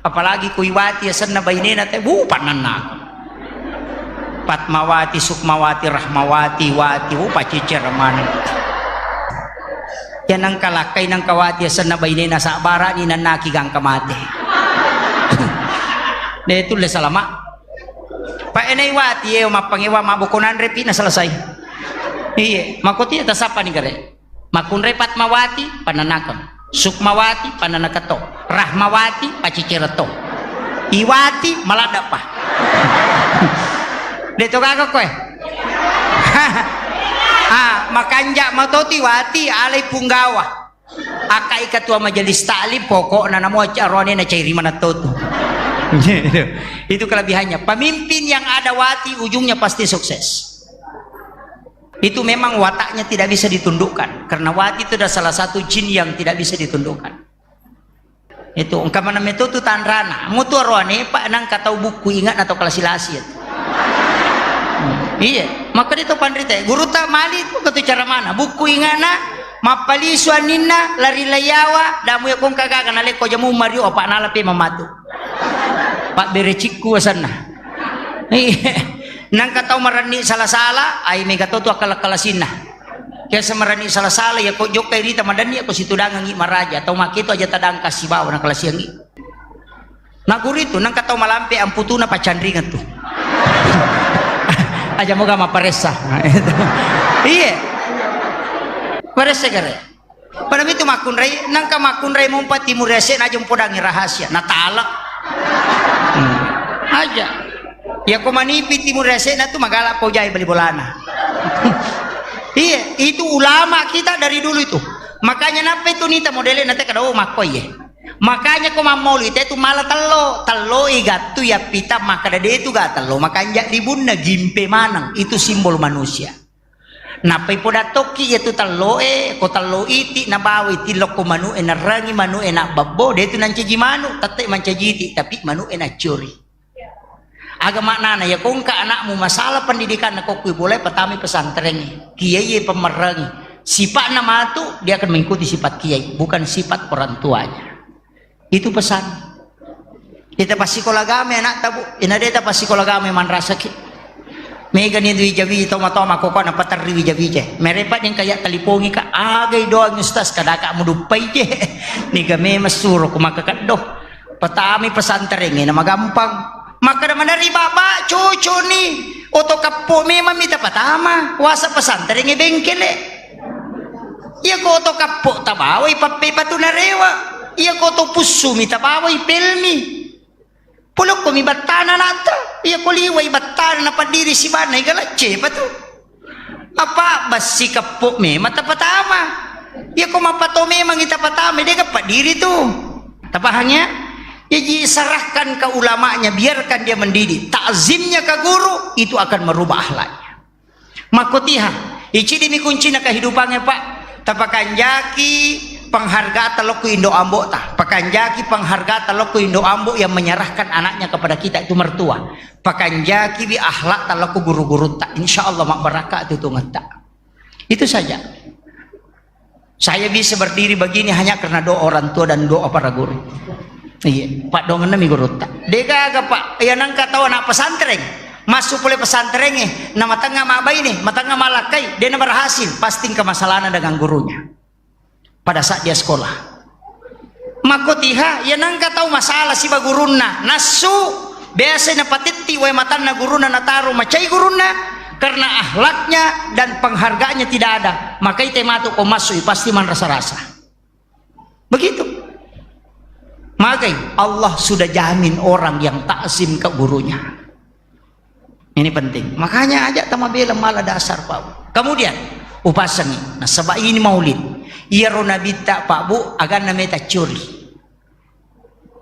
Apalagi kui wati asenna bainena te, bu, pananna. Fatmawati, Sukmawati, Rahmawati, Wati, bu, pacicer maneng. Ya nangka lakkai nangka wati asenna bainena, sabbarani nannaki gangka mate. De tulle salama. Pa enai wati e mappangewa maboko nanre pi na selesai. Iye, makotia tasappa ni gare. Makkunrai Fatmawati pananakeng. Sukmawati pananakeng to. Rahmawati pacicer to. Iwati maladda pa. De to gaga koe. Ah, makanja matoti wati alai punggawa. Akkai ketua majelis taklim, pokokna namo acarone na cairi manatto tu. Itu kelebihannya. Pemimpin yang ada wati ujungnya pasti sukses. Itu memang wataknya tidak bisa ditundukkan. Karena wati itu adalah salah satu jin yang tidak bisa ditundukkan. Itu engka mana metu tu tanrana. Mutu arone pak nangka tau buku ingat atau kalasi-lasi itu. Hmm. Iya, maka itu panrita. Guru tak mali itu ketu cara mana? Buku ingatna, mappalisu aninna, lari layawa, damu ya kongka gaga naleko jamu mario apa nalape mamatu. Pak berecikku asanna. Iya. Nangka tau marenni sala-sala, ai mega to tu akal-akalasinna. Biasa marenni sala-sala, ya ko jokka rita madanni, ya ko situdangangi maraja. Tau maketu aja tadangka sibawa na kalasiangi. Na guru itu, nangka tau malampe amputuna pacanringan tu. Aja moga maparessa. Iya. Paressa gare. Pada itu makkunrai, nangka makkunrai mumpa timur ese na jompo dangi rahasia, na talak. Hmm. Aja. Ya ko manipi timur ese na tu magala pojai bali bolana. Iya, itu ulama kita dari dulu itu. Makanya napa itu nita modele nate kada oh makko iye. Makanya ko mammaulid itu mala tello, tello igattu yappita makkada de tu ga tello, makanja libunna gimpe maneng, itu simbol manusia. Nappai poda tokki iya tu tello e, ko tello iti nabawai tilokko manu e, nerrangi manu e nabbabbo, de tu nancaji manu, tette mancaji iti, tapi manu e naccuri. Aga maknana, ya ko engka anakmu masalah pendidikan, nakokkui boleh, pertama pesantren, kiai pemmerangi. Sipatna matu, dia akan mengikuti sifat kiai, bukan sifat orang tuanya. Itu pesan. Kita passikola agama anakta, Bu. Ina deta passikola agama manrasaki. Mega ni dui jawi toma-toma koko na paterri wi jawi je. Merepa deng kaya talipongi ka, agai doang ustaz, kadaka muduppai je. Niga memang suro ku maka keddo. Patami pesantren na magampang. Makkada maneri baba, cocok ni. Oto kappo memang mita patama. Wasa pesantren bengkele. Iya ko oto kappo tabawai pappe patu narewa. Iya ko oto pussu mi tabawai pelmi. Pulokko mi battana nata. Iya ko liwai battana napaddiri sibanna iga lacce patu. Apa bassi kappo memang tapatama. Iya ko mapato memang itapatama, de ga paddiri tu. Tapahang ya? Jadi serahkan ke ulamanya, biarkan dia mendidik. Takzimnya ke guru itu akan merubah akhlaknya. Makkotiha, icidimi kuncina kehidupannya, Pak. Tapakanjaki penghargaan lokku indo ambota. Pakanjaki penghargaan lokku indo ambo yang menyerahkan anaknya kepada kita itu mertua. Pakanjaki bi akhlak lokku guru-gurutta. Insya Allah mabbarakka tutungetta. Itu saja. Saya bisa berdiri begini hanya karena doa orang tua dan doa para guru. Iya, paddoangenna mi gurutta. De gaga, Pak, iya nengka tau anak pesantren. Masuk pole pesantren e, na matengnga mabbaine, matengnga malakkai, de na berhasil, pasti engka masalahna dengan gurunya. Pada saat dia sekolah. Makkotiha, iya nengka tau masalah siba gurunna, nassu, biasa napatetti wae matanna gurunna, nataro macai gurunna, karena akhlaknya dan penghargaannya tidak ada, maka ite matu ko massui pasti manrasa-rasa. Begitu. Magai Allah sudah jamin orang yang takzim ke gurunya. Ini penting. Makanya aja tamabela mala dasar, Pak Bu. Kemudian, upasangi. Nah, sebab ini maulid. Iyaro nabitta, Pak Bu, aganna meta curi.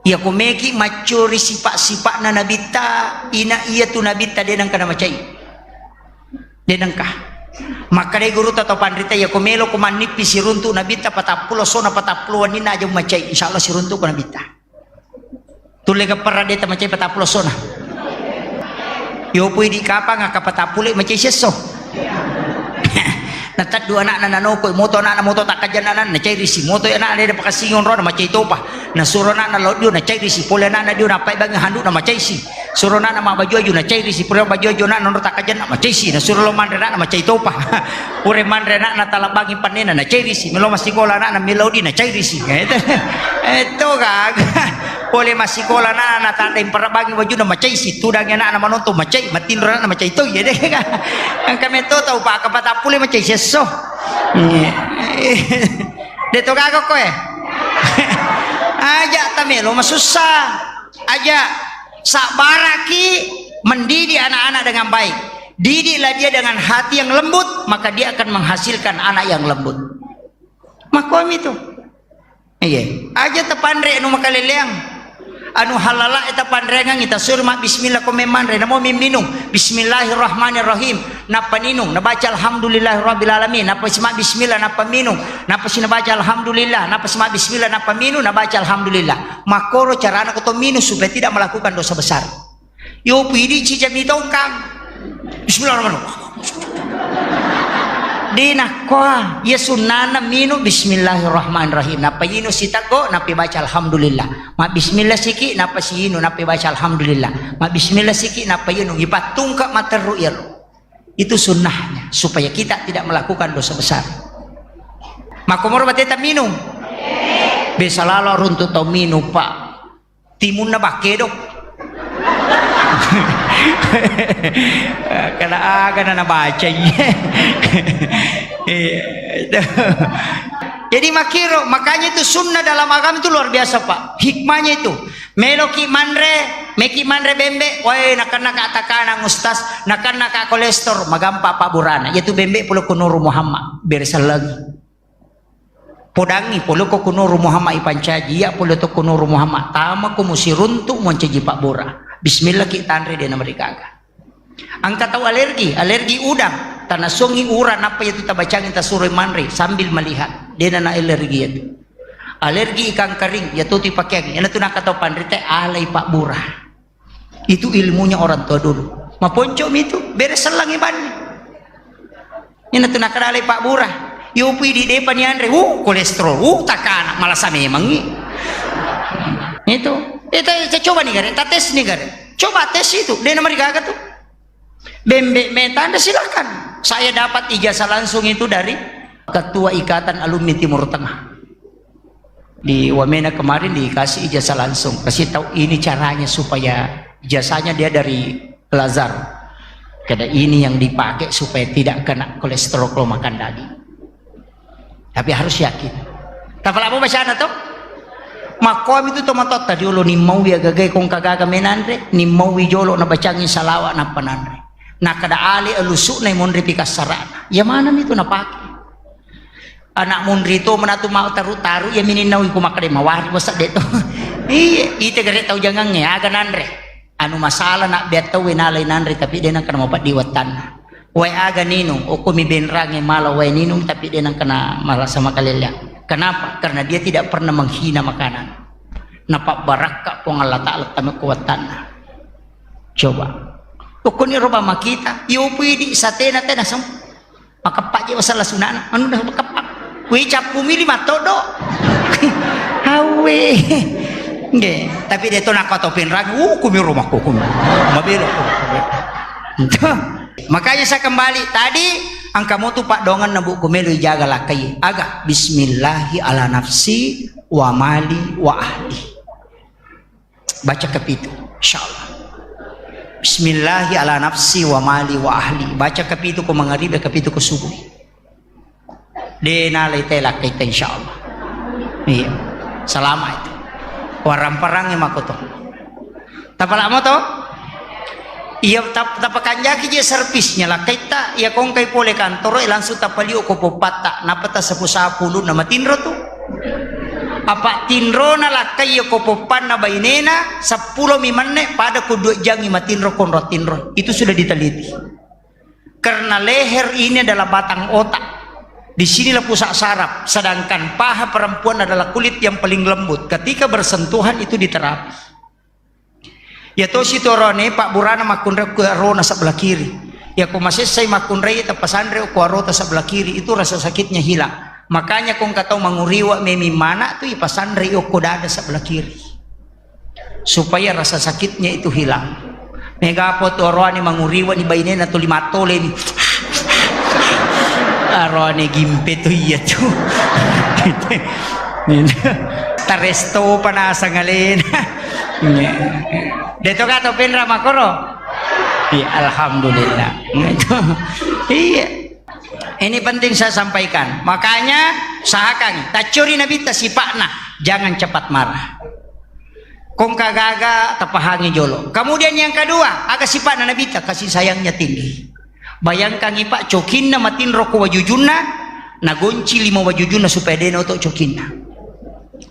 Iya ko meki maccuri sifat-sifatna nabitta, ina iya tu nabitta de nengka namacai. De nengka. Makkadai gurutta to panrita, iya ko melo ko mannippi siruntu nabitta patappulo sona patappulo wenninna aja macai, insya Allah siruntu ko nabitta. Tulle gapparra de tamacai patappulo sona. Yopo idi kapang akka patappule macai siesso. Nataddu anakna nanoko, moto anakna moto takkajanna anakna, nacairisi. Moto anakna de pakasingong ro, namacai topa. Nasuro anakna lao dio, nacairisi. Pole anakna dio, nappai bangi handu, namacaisi. Suro anakna mabbaju aju, nacairisi. Pura baju aju anakna nonro takkajanna, macaisi. Nasuro lo manre anakna, macai topa. Pura manre anakna, talabbangi pannena, nacairisi. Melo massikola anakna, melo di, nacairisi. Itu, itu gaga. Pole massikola anakna, natandai parabbangi bajuna, macaisi. Tudangi anakna manonton, macai. Matinro anakna, macai toi. Iya de kan. Engka metto tau paka patappule macai siesso. Iya. De to gaga koe. Aja tamelo masussa. Aja sabbaraki mendidik anak-anak dengan baik. Didiklah dia dengan hati yang lembut, maka dia akan menghasilkan anak yang lembut. Makkomi tu. Iya. Aja tapanre anu makaleleang. Anu halala e tapanreangang, tasuro mabbismillah ko memmanre, namo mimminung. Bismillahirrahmanirrahim. Nappa ninung, nabaca alhamdulillahirabbil alamin. Nappa sima bismillah, nappa minung. Nappa sinabaca alhamdulillah, nappa sima bismillah, nappa minung, nabaca alhamdulillah. Makkoro carana ko to minung supaya tidak melakukan dosa besar. Yo pidi cicami tongkang. Bismillahirrahmanirrahim. De nakkoa, iya sunnana minu bismillahirrahmanirrahim. Nappa inu siteggo, nappa baca alhamdulillah. Ma bismillah siki, nappa siinu, nappa baca alhamdulillah. Ma bismillah siki, nappa inu. Ipattungka materru iyaro. Itu sunnahnya, supaya kita tidak melakukan dosa besar. Makkomoro bateta minung. Biasa lalo runtu tau minung, Pak. Timunna bakkedo. Kada aga na nabacai. Iya, itu. Jadi makkiro, makanya itu sunnah dalam agama itu luar biasa, Pak. Hikmahnya itu. Meloki manre, meki manre bembe, wae nakennaka takanang, Ustaz, nakennaka kolestor, magampa pabburana. Yaitu bembe pole ko Nuru Muhammad, beresan lagi. Podangngi, pole ko ku Nuru Muhammad ipancaji, iya pole to ku Nuru Muhammad. Tama ko musiruntu, moncaji pabbura. Bismillah ki tanre, de namarigaga. Engka tau alergi, alergi udang. Tanasongi ura, nappa yatu tabacangi, tasuroi manre sambil melihat. De na alergi yatu. Alergi ikan kering, yatu tipakeang. Iyana tu nakatau panrita, alai pabbura. Itu ilmunya orang tua dulu. Maponcomi itu, beres sellangi banni. Ina tu nakadalai pabbura. Yopi di depa ni anre, uh, kolesterol, uh, takana, malasa memangi. Itu. Itu, itu coba ni gare, ta tes ni gare. Coba tes itu, de namarigaga tu. Bembe me tanda, silakan. Saya dapat ijazah langsung itu dari Ketua Ikatan Alumni Timur Tengah. Di Wamena kemarin dikasih ijazah langsung, kasih tahu ini caranya supaya ijazahnya dia dari Al-Azhar. Karena ini yang dipakai supaya tidak kena kolesterol kalau makan daging. Tapi harus yakin. Tapalabo bacana to? Makkomi tu tomatotta diolo, nimmauwi agagai kong kagaga menanre, nimmauwi jolo nabacangi salawa nappa nanre. Nakada ale alusukna monri pikassarana. Ya manami tu napake. Anak munri to manatu mau taru-taru, ya mininnaui ku makkeda mawari wasa de to. Iya, ite gare tau jangangnge, aga nanre. Anu masalah nak bea tau we nalai nanre, tapi de nangkana mapeddi wattanna. Wae aga ninung, okko mi benrange mala wae ninung, tapi de nangkana marasa makalelea. Kenapa? Karena dia tidak pernah menghina makanan. Napabbarakka Puang Allah Ta'ala tame ku wattanna. Coba. Okko ni roba makita, yopi di satena tena sem. Makeppa je wasalla sunana, anu dah makeppa. Kui cappu mili mattodo. Hawe. Nggih, tapi de to nakko to penrang, uh, kumi rumahku kumi. Mabelo. Makanya saya kembali tadi, angka motu paddoangenna, Bu, ku melo ijaga lakkai. Aga, bismillahi ala nafsi wa mali wa ahli. Baca kapitu, insyaallah. Bismillahi ala nafsi wa mali wa ahli. Baca kapitu ko mangaribi, kapitu ko subuh. De nalai tela kita, insyaallah. Iya. Selama itu. Waramparang mako to. Tapalamo to? Iya, tap-, tapakanjaki je servisnya lakkaitta, iya kongkai pole kantoro, eh, langsung tapalio ko poppatta, nappa tasapu-sapu ulunna matinro tu. Apa tinrona lakkai iya ko poppanna bainena, seppulo mi menne pada ko dua jangi matinro konro tinro. Itu sudah diteliti. Karena leher ini adalah batang otak. Di sinilah pusat saraf, sedangkan paha perempuan adalah kulit yang paling lembut. Ketika bersentuhan itu diterapi. Iya tosi tu oroane, pabburana makkunrai ko arona sebelah kiri. Iya ko masessai makkunrai, tapasanre ko arota sebelah kiri, itu rasa sakitnya hilang. Makanya ko engka tau manguriwa memi mana tu ipasanre okko dada sebelah kiri. Supaya rasa sakitnya itu hilang. Mega apa tu oroane manguriwa ni bainena tuli mattole ni. Oroane gimpe tu iya tu. Taresto panasang alena. Iya. De to gato penra makoro. Iya, alhamdulillah. Iya. Ini penting saya sampaikan. Makanya usahakan taccori Nabitta sipa'na, jangan cepat marah. Kongka gaga tapahangi jolo. Kemudian yang kedua, aga sipa'na Nabitta, kasih sayangnya tinggi. Bayangkan, Pak, cokinna matinro ko wajujunna, nagonci lima wajujunna supaya de naoto cokinna.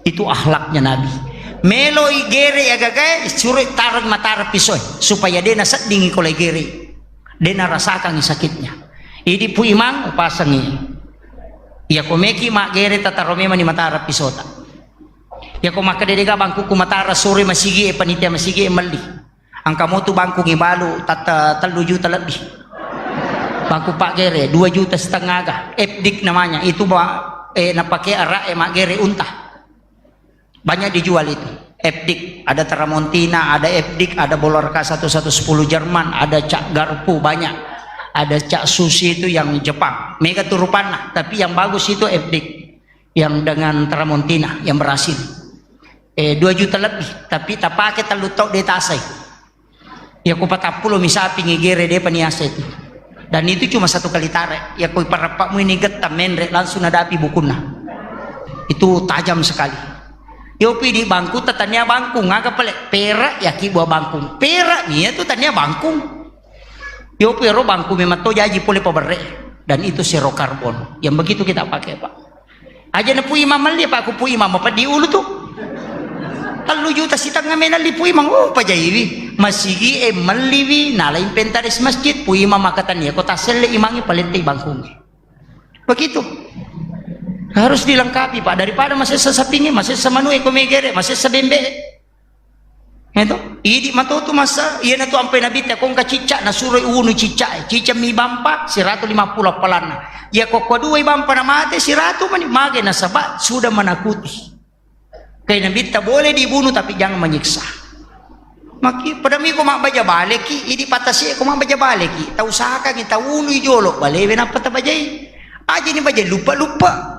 Itu akhlaknya Nabi. Meloi gere agagae, suroi taroi matara pisoe, supaya de naseddingi ko lai gere. De narasakangi sakitnya. Idi Pu Imang, upasangi. Iya ko meki maggere, tataro memani matara pisota. Iya ko makkeda dega bangkuku matara, suroi masigi e, panitia masigi e melli. Engka motu bangkung ibalu tatta tellu juta lebbi. Bangku paggere dua juta setengah ga. Epdik namanya. Itu ba, eh, napake arak e maggere unta. Banyak dijual itu. Epdik, ada Tramontina, ada Epdik, ada Bolorka satu satu sepuluh Jerman, ada Cak Garpu banyak. Ada Cak Susi itu yang Jepang. Mega tu rupanna, tapi yang bagus itu Epdik. Yang dengan Tramontina, yang berhasil. Eh, dua juta lebih, tapi tapake tellu tau de tasai. Iya ko patappulo mi sapi ngigere, depa niasa itu. Dan itu cuma satu kali tarik. Iya ko parappa mu ini getta menre, langsung nadapi bukunna. Itu tajam sekali. Yopi di bangku, tatania bangkung, aga pale? Perak yaki buah bangkung. Perak mi iya tu tania bangkung. Yopi ro bangku memang to jaji pole paberre. Dan itu zero karbon. Yang begitu kita pakai, Pak. Aja na Pu Imam melli, apa ku Pu Imam apa di ulu tu. Tellu juta sitengnga menalli Pu Imam, oh, pajaiwi. Masigi e melliwi, nala inventaris masjid, Pu Imam makatania, ko tasselle imangi palettai bangkungi. Begitu. Harus dilengkapi, Pak. Daripada masessa sapingi, masessa manue ko megere, masessa bembe. Itu, idi matotu masa, iyanatu ampai Nabitta kongka cicca, nasuroi unu cicca, cicca mi bampa, siratu lima puluh appalanna. Iya ko dua bampa na mate, siratu mani, mage nasaba sudah menakuti. Kai Nabitta boleh dibunuh tapi jangan menyiksa. Maki, pada mi ko mabbaja baleki, idi patasi ko mabbaja baleki. Tau usahakan, tau unu jolo, balewe nappa tabajai. Aja ni baja lupa-lupa.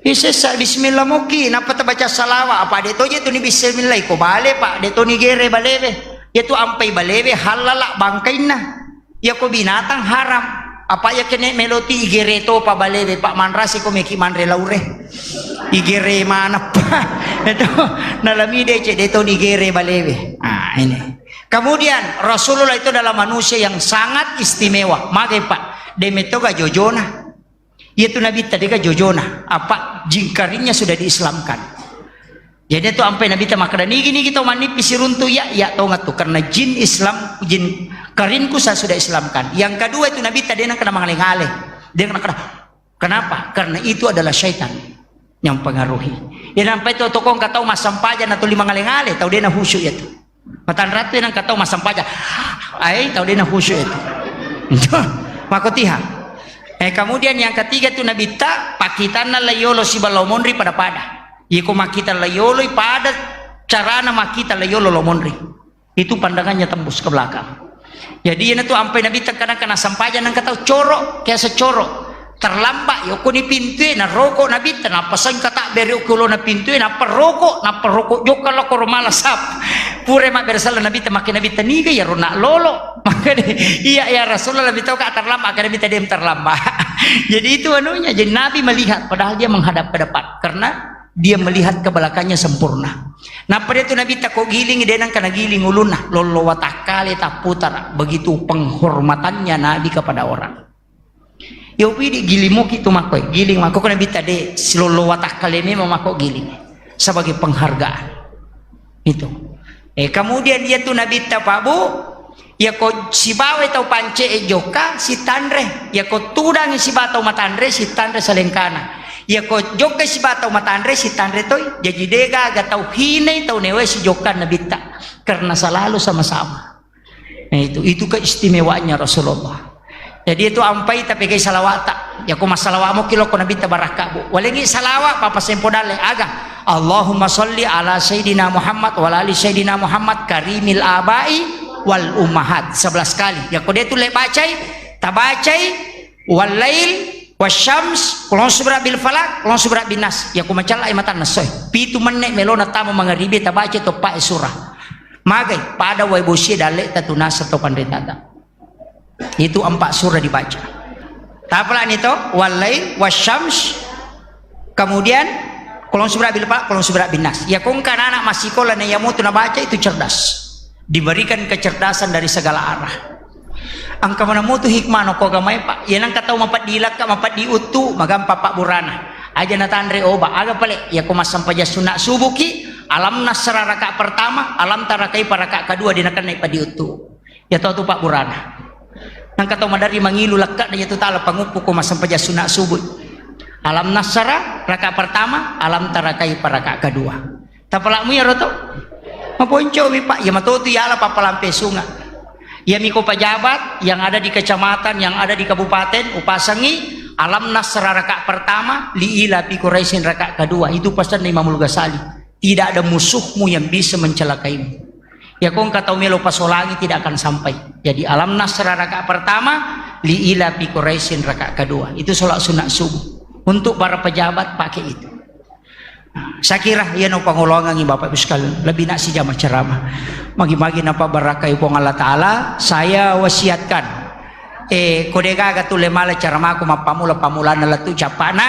Isessa bismillah moki, nappa tabaca salawa, apa de toje tu ni bismillah, ko bale, Pak, de to ni gere balewe. Iya tu ampai balewe, halala bangkainna. Iya ko binatang haram. Apa iya kene meloti igere to pa balewe, Pak, manrasi ko meki manre laure. Igere manappa. Itu nalami de ce de to ni gere balewe. Ah, ini. Kemudian Rasulullah itu adalah manusia yang sangat istimewa. Magai, Pak, de metoga jojona. Iya tu Nabitta dega jojona, apa jin karinnya sudah diislamkan. Jadi itu ampai Nabitta makkeda, "Nigi-nigi tau mannipi siruntu iya, iya tongatu, karena jin Islam, jin karinku saya sudah islamkan." Yang kedua itu Nabitta de nengka namangale-ngale. De nengka, kenapa? Karena itu adalah syaitan yang pengaruhi. Ya nampai to tokong ka tau massampajang na tuli mangale-ngale, tau de na khusyuk ya tu. Matanratu nengka tau massampajang. Ai, tau de na khusyuk itu. Makotiha. Eh, kemudian yang ketiga tu Nabitta, pakitanna layolo siba lao monri pada-pada. Iko makkita layoloi pada carana makkita layolo lao monri. Itu pandangannya tembus ke belakang. Jadi, iyana tu ampai Nabitta kadang kena sampajang nengka tau coro, kiasa coro. Terlambat, yokoni pintue, naroko Nabitta, nappa sengka tabbere okkolona pintue, nappa roko, nappa roko jokka lao koro mala sap. Pure mabbere sala Nabitta, makke Nabitta niga iyaro nak lolo. Makkeda, "Iya, ya Rasulullah, lebih tahu kak terlambat," akhirnya Nabitta dia terlambat. Jadi itu anunya, jadi Nabi melihat, padahal dia menghadap ke depan. Karena dia melihat ke belakangnya sempurna. Nappa de tu Nabitta ko giling, de nengka nagiling ulunna, lollo watakkale tapputara. Begitu penghormatannya Nabi kepada orang. Yo pidi giling moki tu makko, giling makko ko Nabitta de, silollo watakkale memang makko giling sebagai penghargaan. Itu. Eh, kemudian iya tu Nabitta, Pak Bu, iya ko sibawa tau pance e jokka, sitanre. Iya ko tudangi sibawa tau matanre, sitanre salengkana. Iya ko jokka sibawa tau matanre, sitanre toi. Jaji de gaga tau hinai, tau newe sijokka Nabitta. Karena selalu sama-sama. Nah, itu, itu keistimewaannya Rasulullah. Jadi itu ampai tapegai salawata. Ya ko massalawa moki lokko Nabitta barakka, Bu. Walengi salawa papa sempo dalle aga. Allahumma salli ala Sayyidina Muhammad wa ala ali Sayyidina Muhammad karimil abai wal ummahat. Sebelas kali. Ya ko de tu le bacai, tabacai wal lail wasyams, kulon subra bil falak, kulon subra bin nas. Ya ko macalla ai matanna soe. Pitu menne melona tama mangaribe tabacai toppa e surah. Magai, pada wae bosie dalle tatunasa to panretata. Itu empat surah dibaca. Tapalani to, wal lail, wasyams, kemudian kulon subra bil falak, kulon subra bin nas. Ya kongka anak-anak masikola na iya mutu nabaca itu cerdas. Diberikan kecerdasan dari segala arah. Engka mana mutu hikmah no ko agamae, Pak. Ya nengka tau mapeddi lakka, mapeddi uttu, magampa pabburana. Aja natanre oba, aga pale, ya ko massampajang sunna subuki, alam nasra raka pertama, alam tarakai paraka kedua, dinakenna peddi uttu. Ya tau tu pabburana. Nengka tau maderri mangilu lakka na yatu tala panguppu ko massempajang sunna subuh. Alam nasara raka pertama, alam tarakai paraka kedua. Tapalamu ya roto? Maponco mi, Pak. Ya matotu ya ala papalampe sunga. Ya miko pejabat yang ada di kecamatan, yang ada di kabupaten, upasangi alam nasra raka pertama, li ila fi Quraisyin raka kedua. Itu pesan Imamul Ghazali. Tidak ada musuhmu yang bisa mencelakaimu. Ya kongka tau melo pasolangi tidak akan sampai. Jadi alam nasra raka pertama, li ila fi Quraisyin raka kedua. Itu sholat sunat subuh. Untuk para pejabat pakai itu. Saya kira iya no pangolongangi Bapak Ibu sekalian. Lebih nak sijama ceramah. Magi-magi napa barakai Puang Allah Ta'ala. Saya wasiatkan. Eh, ko de gaga tu le mala caramaku mappamula-pamulana lettu cappana,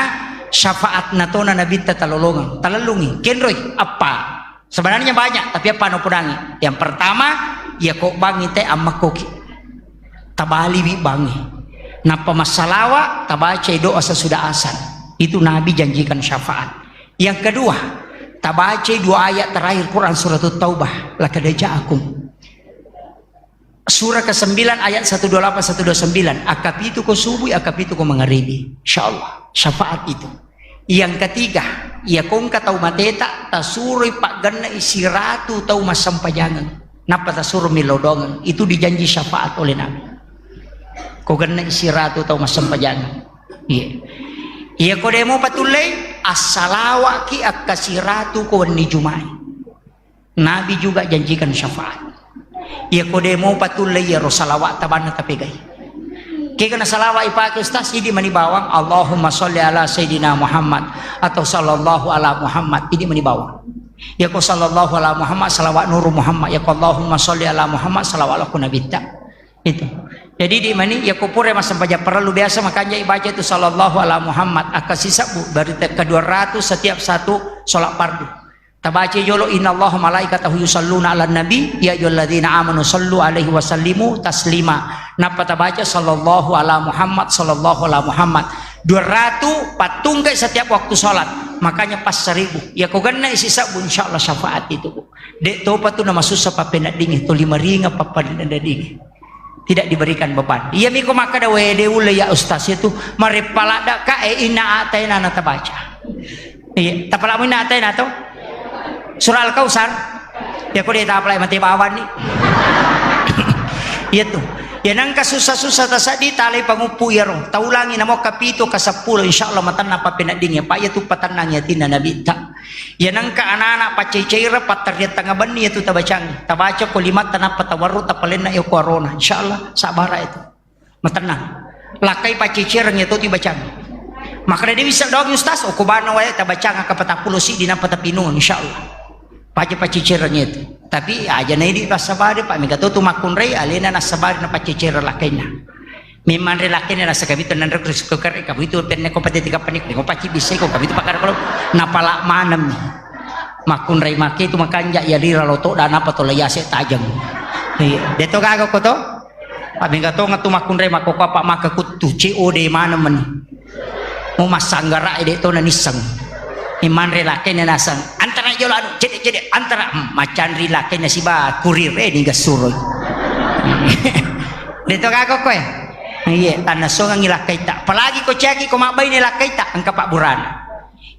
syafaat natona Nabitta talolongang. Talellungi. Kenroi. Apa? Sebenarnya banyak, tapi apa no pudangi? Yang pertama, ya ko bangi te ammakkoki. Tabaliwi bangi. Nappa massalawa, tabacai doa sesudah asan. Itu Nabi janjikan syafaat. Yang kedua, tabacai dua ayat terakhir Quran surat Taubah, laqad ja'akum. Surah kesembilan ayat satu dua delapan, satu dua sembilan. Akkapitu ko subuh, akkapitu ko mangaribi. Insyaallah, syafaat itu. Yang ketiga, iya ko engka tau mateta, tasuroi paggenna siratu tau massempajangeng. Nappa tasuro millau doangeng. Itu dijanji syafaat oleh Nabi. Ko genna siratu tau massempajangeng. Iya. Iya ko demo patullei, assalawaki akkasiratu ko wenni Jumai. Nabi juga janjikan syafaat. Iya ko demo patullei iyaro salawat tabanna tapegai. Kega na salawat ipake Ustaz, idi mani bawang, Allahumma sholli ala Sayyidina Muhammad atau sallallahu ala Muhammad, idi mani bawang. Iya ko sallallahu ala Muhammad, salawat nuru Muhammad, iya ko Allahumma sholli ala Muhammad, salawat laku nabitta. Itu. Jadi idi mani, iya ko pura massempajang parellu biasa makanja ibaca itu sallallahu ala Muhammad, akka sisebbu, berarti kedua ratus setiap satu sholat fardu. Tabaca jolo, "Innallaha malaikatahu yusalluna 'alan nabi, ya ayyuhalladzina amanu sallu 'alaihi wa sallimu taslima." Nappa tabaca, "Sallallahu ala Muhammad, sallallahu ala Muhammad." Dua ratu pattungkai setiap waktu sholat. Makanya pas seribu. Ya ko genna isi sabbu, insyaallah syafaat itu, Bu. Dek topa tu namasussa pappeneddingi, tuli maringa pappeneddingi. Tidak diberikan beban. Iya miko makkada, "Wede ulle ya ustaz itu, mareppa ladda ka e inna ataina na tabaca." Iya, tapalak inna ataina to? Surah Al-Kautsar. Ya ko de tapalak mate bawang ni. Iya tu. Ya nangka susah-susah tasaddi talai panguppu iyaro. Taulangi namo kapitu ka seppulo, insyaallah matanna pappeneddingi. Pak iya tu patennang yatinna nabi ta. Iya nangka anak-anak paccecereng pattarriang tengnga benni iya tu tabacangi. Tabaca ko limatta nappa tawarru tapalenna iya ko arona. Insyaallah sabara itu. Matennang. Lakkai paccecereng iya to tibacang. Makkeda de wisseng doang ustaz, okko bana wae tabacang akka patappulo siddi nappa tapinung insyaallah. Paja paccecereng itu. Tapi aja na idi passabari, Pak, mega to tu makkunrai alena nassabari na paccecereng lakkainna. Memang re lakkainna nasa kami tu nanre ko kare kami tu penne ko pate tiga panik ko paci bisa ko kami tu pakar kalau napala manem. Makkunrai make tu makanja ya lira loto dan apa to layase tajeng. Iya, de to gaga ko to? Pak, mega tonga tu makkunrai makkokko apa maka kuttu, C O D maneng meni. Mau massanggara de to nanisseng. Imanre lakkainna naseng, "Antara jolo anu, cedde-cedde, antara." Hmm, macanri lakkainna siba kurir, eh, niga suroi. De to gaga ko, eh? Iya, tanna songangi lakkaita. Apalagi ko ciaki ko mabbaine lakkaita, engka pabburana.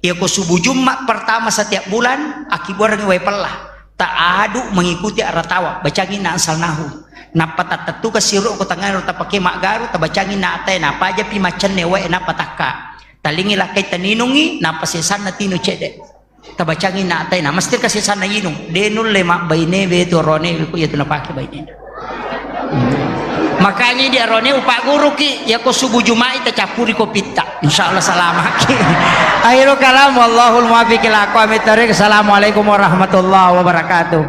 Iya ko subuh Jumat pertama setiap bulan, akkibuarengngi wae pella. Taadu mengikuti arah tawa, bacangi na ansalnahu. Nappa tattettuka siru ko tangngaro tapake maggaru, tabacangi na atae, napajapi maccenne wae nappa takka. Talingi lakkai taninungi, nappa sesanna tinu cedde. Tabacangi na atae, na mesti ka sesanna inung. De nulle mabbaine be tu rone ku iya tu napake bainena. Makanya di arone upagguruki, ya ko subuh Juma'i tacappuri kopitta. Insyaallah salamaki. Akhirul kalam, wallahul muwaffiq ila aqwamit thariq. Assalamualaikum warahmatullahi wabarakatuh.